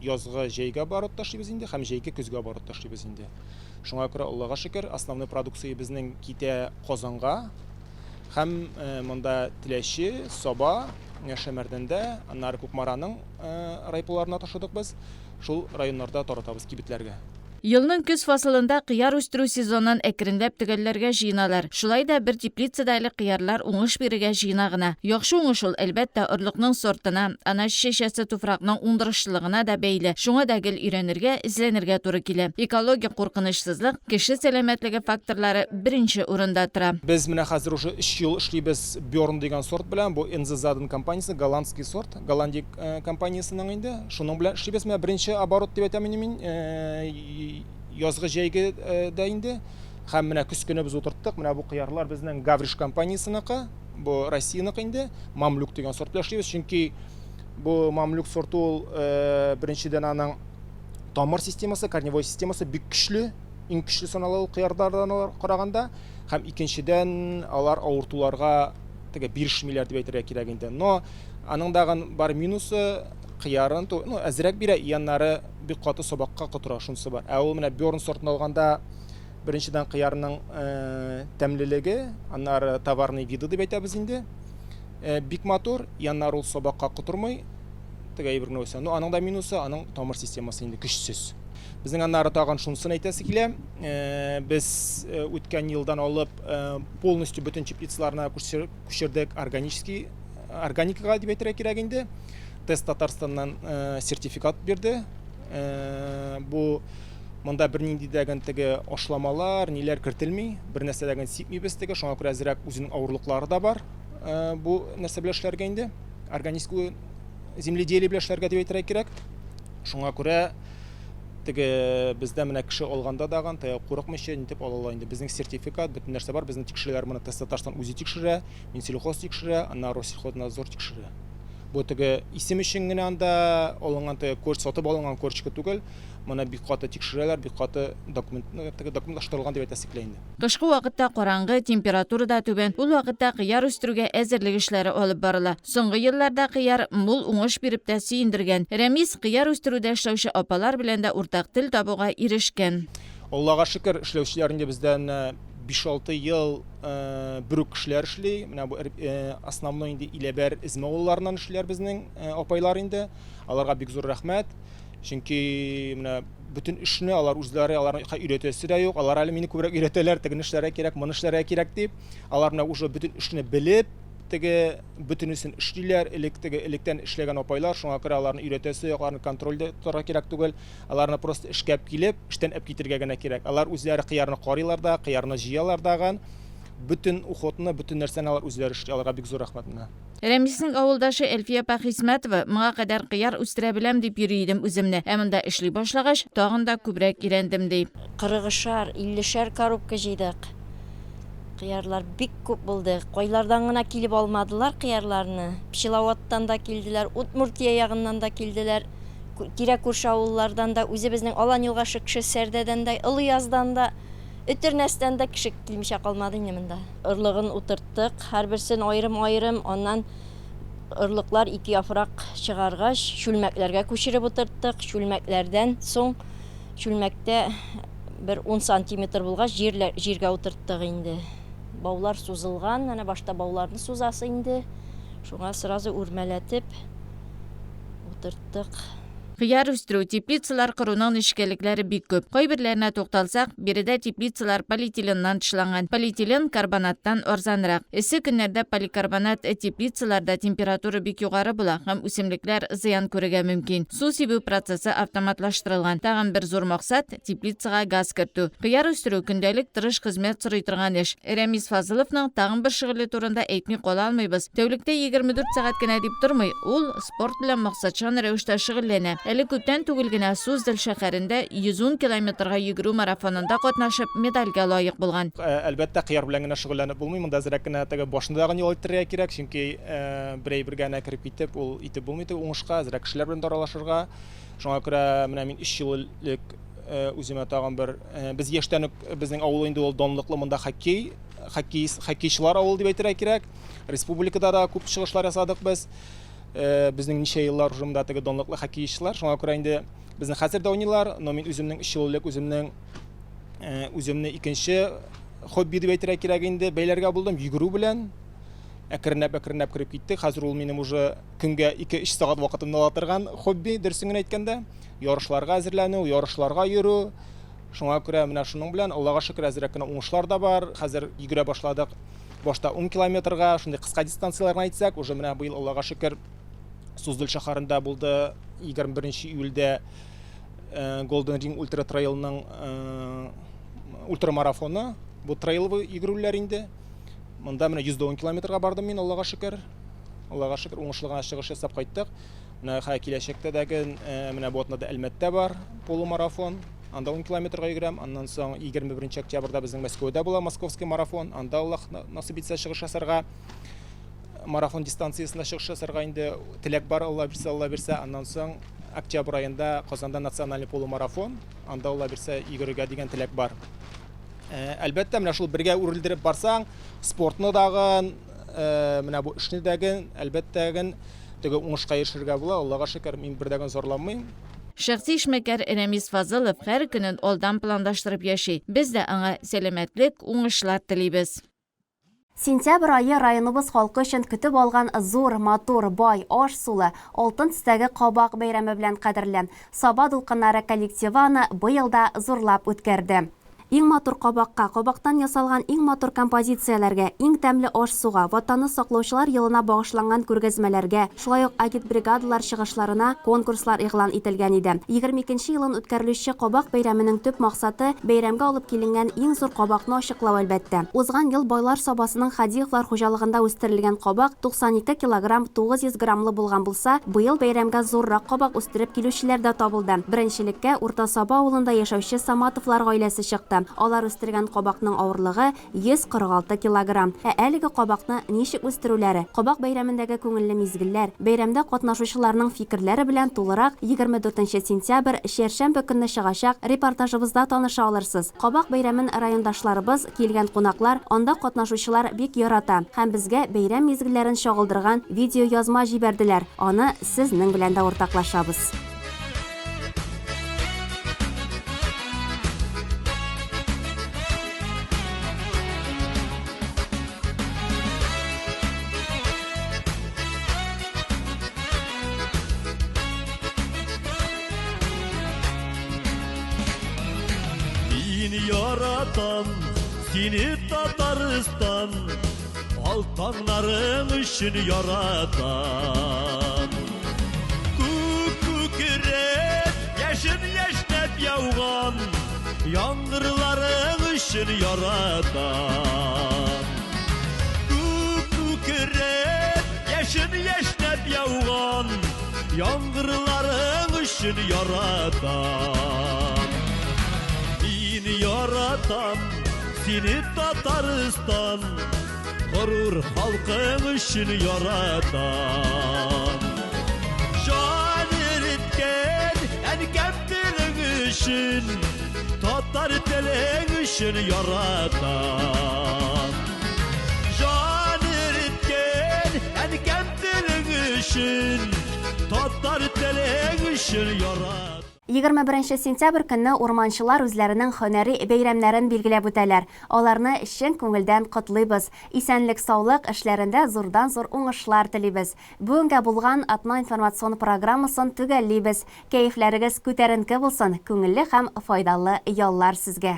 язгы җәйге оборотта эшлибез инде һәм җәйге көзге оборотта эшлибез инде. Шуңа күрә Аллага шөкер, основной продукция безнең китә Казанга. Һәм монда Теләче, Саба, Шәмәрдәндә, аннары Кукмараның райполарына ташыдык без. Шул районнарда таратабыз кибетләргә.
Елның көз фасылында кыяр үстерү сезонын әкренләп төгәлләргә җыеналар. Шулай да бер теплицада әле кыярлар уңыш бирергә җыена гына. Яхшы уңыш ул, әлбәттә, орлыкның сортына, ана чәчәсе туфракның уңдырышлылыгына да бәйле. Шуңа да гел өйрәнергә, эзләнергә туры килә. Экологик куркынычсызлык, кеше сәламәтлеге факторлары беренче урында тора.
Без менә хәзер уже өч ел эшлибез Бёрн дигән сорт белән, бу NZ Zaden компаниясе, голландский сорт, Голландия компаниясенең инде. Шуның белән эшлибез. Менә беренче оборот дип әйтәм инде мин, язгы җәйге дә инде. Һәм менә көз көне без утырттык. Менә бу кыярлар безнең Гавриш компаниясенеке, бу Россиянеке инде. Мамлюк дигән сорт белән эшлибез, чөнки бу Мамлюк сорты ул беренчедән аның тамыр системасы, корневой системасы бик көчле. иң көчле санала ул кыярдардан караганда һәм икенчедән алар авыртуларга теге бирешмиләр дип әйтергә кирәк инде. Но аның дагын бар минусы кыярын ну, әзрәк бирә, и аннары бик каты сабакка котыра, шунысы бар. Ә ул менә Бёрн сортын алганда беренчедән кыярның э, тәмлелеге, аннары товарный виды дип әйтәбез инде. Э, бик матур, и аннары ул сабакка котырмый, теге әйбер генә үсә. Но аның да минусы, аның тамыр системасы инде көчсез. Безнең аннары тагын шунысын әйтәсе килә. Без үткән елдан алып полностью бөтен теплицаларны күчердек органический органикага дип әйтергә кирәк инде. Тест Татарстаннан сертификат бирде. Бу монда бернинди дә теге ашламалар, ниләр кертелми, бер нәрсә дә сипмибез теге, шуңа күрә әзрәк үзенең авырлыклары да бар. Бу нәрсә белән эшләргә инде? Органическую земледелие белән эшләргә дип әйтергә кирәк. Шуңа күрә теге бездә менә кеше алганда дагын теге курыкмыйча нитеп ала ала инде. Безнең сертификат, бөтен нәрсә бар, безне тикшерәләр, моны Тест Татарстан үзе тикшерә, Минсельхоз тикшерә, аннары Россельхознадзор тикшерә. Бу теге исем өчен генә анда алынган теге корч, сатып алынган корчка түгел, моны бик каты тикшерәләр, бик каты документ, теге документлаштырылган дип әйтәсе килә инде.
Кышкы вакытта караңгы, температура да түбән. Ул вакытта кыяр үстерүгә әзерлек эшләре алып барыла. Соңгы елларда кыяр мул уңыш биреп тә сөендергән. Рәмис кыяр үстерүдә эшләүче апалар белән дә уртак тел табуга ирешкән.
Аллага шөкер, эшләүчеләр инде бездә менә биш-алты ел бер үк кешеләр эшли. Менә бу основной инде Иләбәр, Эзмә авылларыннан эшлиләр безнең апайлар инде. Аларга бик зур рәхмәт. Чөнки менә бөтен эшне алар үзләре, аларны өйрәтәсе дә юк. Алар әле мине күбрәк өйрәтәләр, тегене эшләргә кирәк, моны эшләргә кирәк дип. Алар менә уже бөтен эшне белеп, теге бөтенесен эшлиләр, элек теге электән эшләгән апайлар, шуңа күрә аларны өйрәтәсе юк, аларны контрольдә тотарга кирәк түгел. Аларны просто эшкә әп килеп, эштән әп китергә генә кирәк. Алар үзләре кыярны карыйлар да, кыярны җыялар дагын. Бөтен уходны, бөтен нәрсәне алар үзләре эшли. Аларга бик зур рәхмәт менә.
Рәмиснең авылдашы Әлфия апа Хисмәтова, Моңа кадәр кыяр үстерә беләм дип йөри идем үземне, ә монда эшли башлагач, тагын да күбрәк өйрәндем, ди.
Кырыгышар, иллешәр коробка җыйдык. Кыярлар бик күп булды. Кайлардан гына килеп алмадылар кыярларны. Пчеловодтан да килделәр, Удмуртия ягыннан да килделәр, тирә-күрше авыллардан да, үзебезнең Алан-Елга, Шекше, Сәрдәдән дә, Олыяздан да. Өтернәстән дә кеше килмичә калмады инде монда. Орлыгын утырттык, һәрберсен аерым-аерым, аннан орлыклар ике яфрак чыгаргач, чүлмәкләргә күчереп утырттык. Чүлмәкләрдән соң чүлмәктә бер ун сантиметр булгач, җирләр, җиргә утырттык инде. Баулар сузылган, әнә башта бауларны сузасы инде. Шуңа сразу үрмәләтеп утырттык.
Кыяр үстерү, теплицалар коруның нечкәлекләре бик күп. Кайберләренә тукталсак, биредә теплицалар полиэтиленнан тышланган. Полиэтилен карбонаттан арзанрак. Эссе көннәрдә поликарбонат теплицаларда температура бик югары була һәм үсемлекләр зыян күрергә мөмкин. Су сибү процессы автоматлаштырылган. Тагын бер зур максат, теплицага газ кертү. Кыяр үстерү, көндәлек тырыш хезмәт сорый торган эш. Рәмис Фазыловның тагын бер шөгыле турында әйтми кала алмыйбыз. Тәүлектә 24 сәгать кенә дип тормый, ул, Спорт белән максатчан рәвештә шөгыльләнә. Әле күптән түгел генә Суздаль шәһәрендә 110 километрга йөгерү марафонында катнашып, медальгә лаек булган.
Әлбәттә, кыяр белән генә шөгыльләнеп булмый. Монда әзрәк кенә теге башны тагын ял иттерергә кирәк, чөнки бер әйбергә генә кереп китеп, ул итеп булмый теге уңышка, әзрәк кешеләр белән дә аралашырга. Шуңа күрә менә мин өч ел элек үземә тагын бер, без яшьтән үк безнең авыл инде ул данлыклы монда хоккей, хоккей, хоккейчылар авылы дип әйтергә кирәк. Республикада да күп чыгышлар ясадык без. Э, безнең ничә еллар уже монда теге данлыклы хоккейчылар. Шуңа күрә инде безне хәзер дә уйныйлар, но мин үземнең өч ел элек үземнең э, үземне икенче хобби дип әйтергә кирәк инде, бәйләргә булдым, йөгерү белән. Әкренләп әкренләп кереп киттек. Хәзер ул минем уже көнгә 2-3 сәгать вакытымны ала торган хобби, дөресен генә әйткәндә. Ярышларга әзерләнү, ярышларга йөрү. Шуңа күрә менә шуның белән, Аллага шөкер, әзрәк кенә уңышлар да бар. Хәзер йөгерә башладык. Башта 10 километрга, шундый кыска дистанцияләрне әйтсәк, уже менә быел Аллага шөкер, Суздаль шәһәрендә булды 21 июльдә э, Golden Ring Ultra Trailның э, ультрамарафоны. Бу трейловый йөгерүләр инде. Монда менә 110 километрга бардым мин, Аллага шөкер. Аллага шөкер, уңышлы гына чыгыш ясап кайттык. Менә хәзер киләчәктә дә э, менә бу атнада Әлмәттә бар полумарафон. Анда 10 километрга йөгерәм. Аннан соң 21 октябрьдә безнең Мәскәүдә була Московский марафон. Анда Аллаһ насыйп итсә чыгыш ясарга, марафон дистанциясендә чыгыш ясарга инде теләк бар, Алла бирсә, Алла бирсә. Аннан соң октябрь аенда Казанда национальный полумарафон. Анда Алла бирсә йөгерергә дигән теләк бар. Э, әлбәттә, менә шул бергә үрелдереп барсаң, спортны дагын, э, менә бу эшне дәген, әлбәттә, теге уңышка ирешергә була. Аллага шөкер, мин бер дә зарланмыйм.
Шәхси эшмәкәр Рәмис Фазылов һәр көнен алдан планлаштырып яши. Без дә аңа сәламәтлек, уңышлар телибез.
Сентябрь ае районыбыз халкы өчен көтеп алган зур, матур, бай, аш-сулы, алтын төстәге кабак бәйрәме белән кадерле. Саба дулкыннары коллективы аны быел да зурлап үткәрде. Иң матур кабакка, кабактан ясалган иң матур композицияләргә, иң тәмле аш-суга, Ватанны саклаучылар елына багышланган күргәзмәләргә, шулай ук агитбригадалар чыгышларына конкурслар игълан ителгән иде. 22 нче елын үткәрелүче Кабак бәйрәменең төп максаты, бәйрәмгә алып киленгән иң зур кабакны ачыклау, әлбәттә. Узган ел Байлар Сабасының Хадиевлар хуҗалыгында үстерелгән кабак 92 килограмм 900 граммлы булган булса, быел бәйрәмгә зуррак кабак үстереп килүчеләр дә табылды. Беренчелеккә Урта Саба авылында яшәүче Саматовлар гаиләсе чыкты. Алар үстергән кабакның авырлыгы, 146 килограмм. Ә әлеге кабакны ничек үстерүләре, кабак бәйрәмендәге күңелле мизгелләр, бәйрәмдә катнашучыларның фикерләре белән тулырак 24 сентябрь, чәршәмбе көнне чыгачак репортажыбызда таныша алырсыз. Кабак бәйрәмен райондашларыбыз, килгән кунаклар, анда катнашучылар бик ярата һәм безгә бәйрәм мизгелләрен чагылдырган видеоязма җибәрделәр, аны сезнең белән дә уртаклашабыз.
Мин яратам сине, Татарстан, Ал таңнарың өчен яратам. Күк күкрәп, яшен яшьнәп яуган Яңгырларың өчен яратам. Күк күкрәп, яшен яшьнәп яуган Яңгырларың өчен яратам. Мин яратам сине, Татарстан, Горур халкың өчен яратам. Җан эреткән әнкәм телең өчен, Татар телең өчен яратам. Җан эреткән әнкәм телең өчен, Татар телең өчен яратам.
21 сентябрь көнне урманчылар үзләренең һөнәри бәйрәмнәрен билгеләп үтәләр. Аларны чын күңелдән котлыйбыз. Исәнлек-саулык, эшләрендә зурдан-зур уңышлар телибез. Бүгенгә булган атна информацион программасын төгәллибез. Кәефләрегез күтәренке булсын, күңелле һәм файдалы яллар сезгә!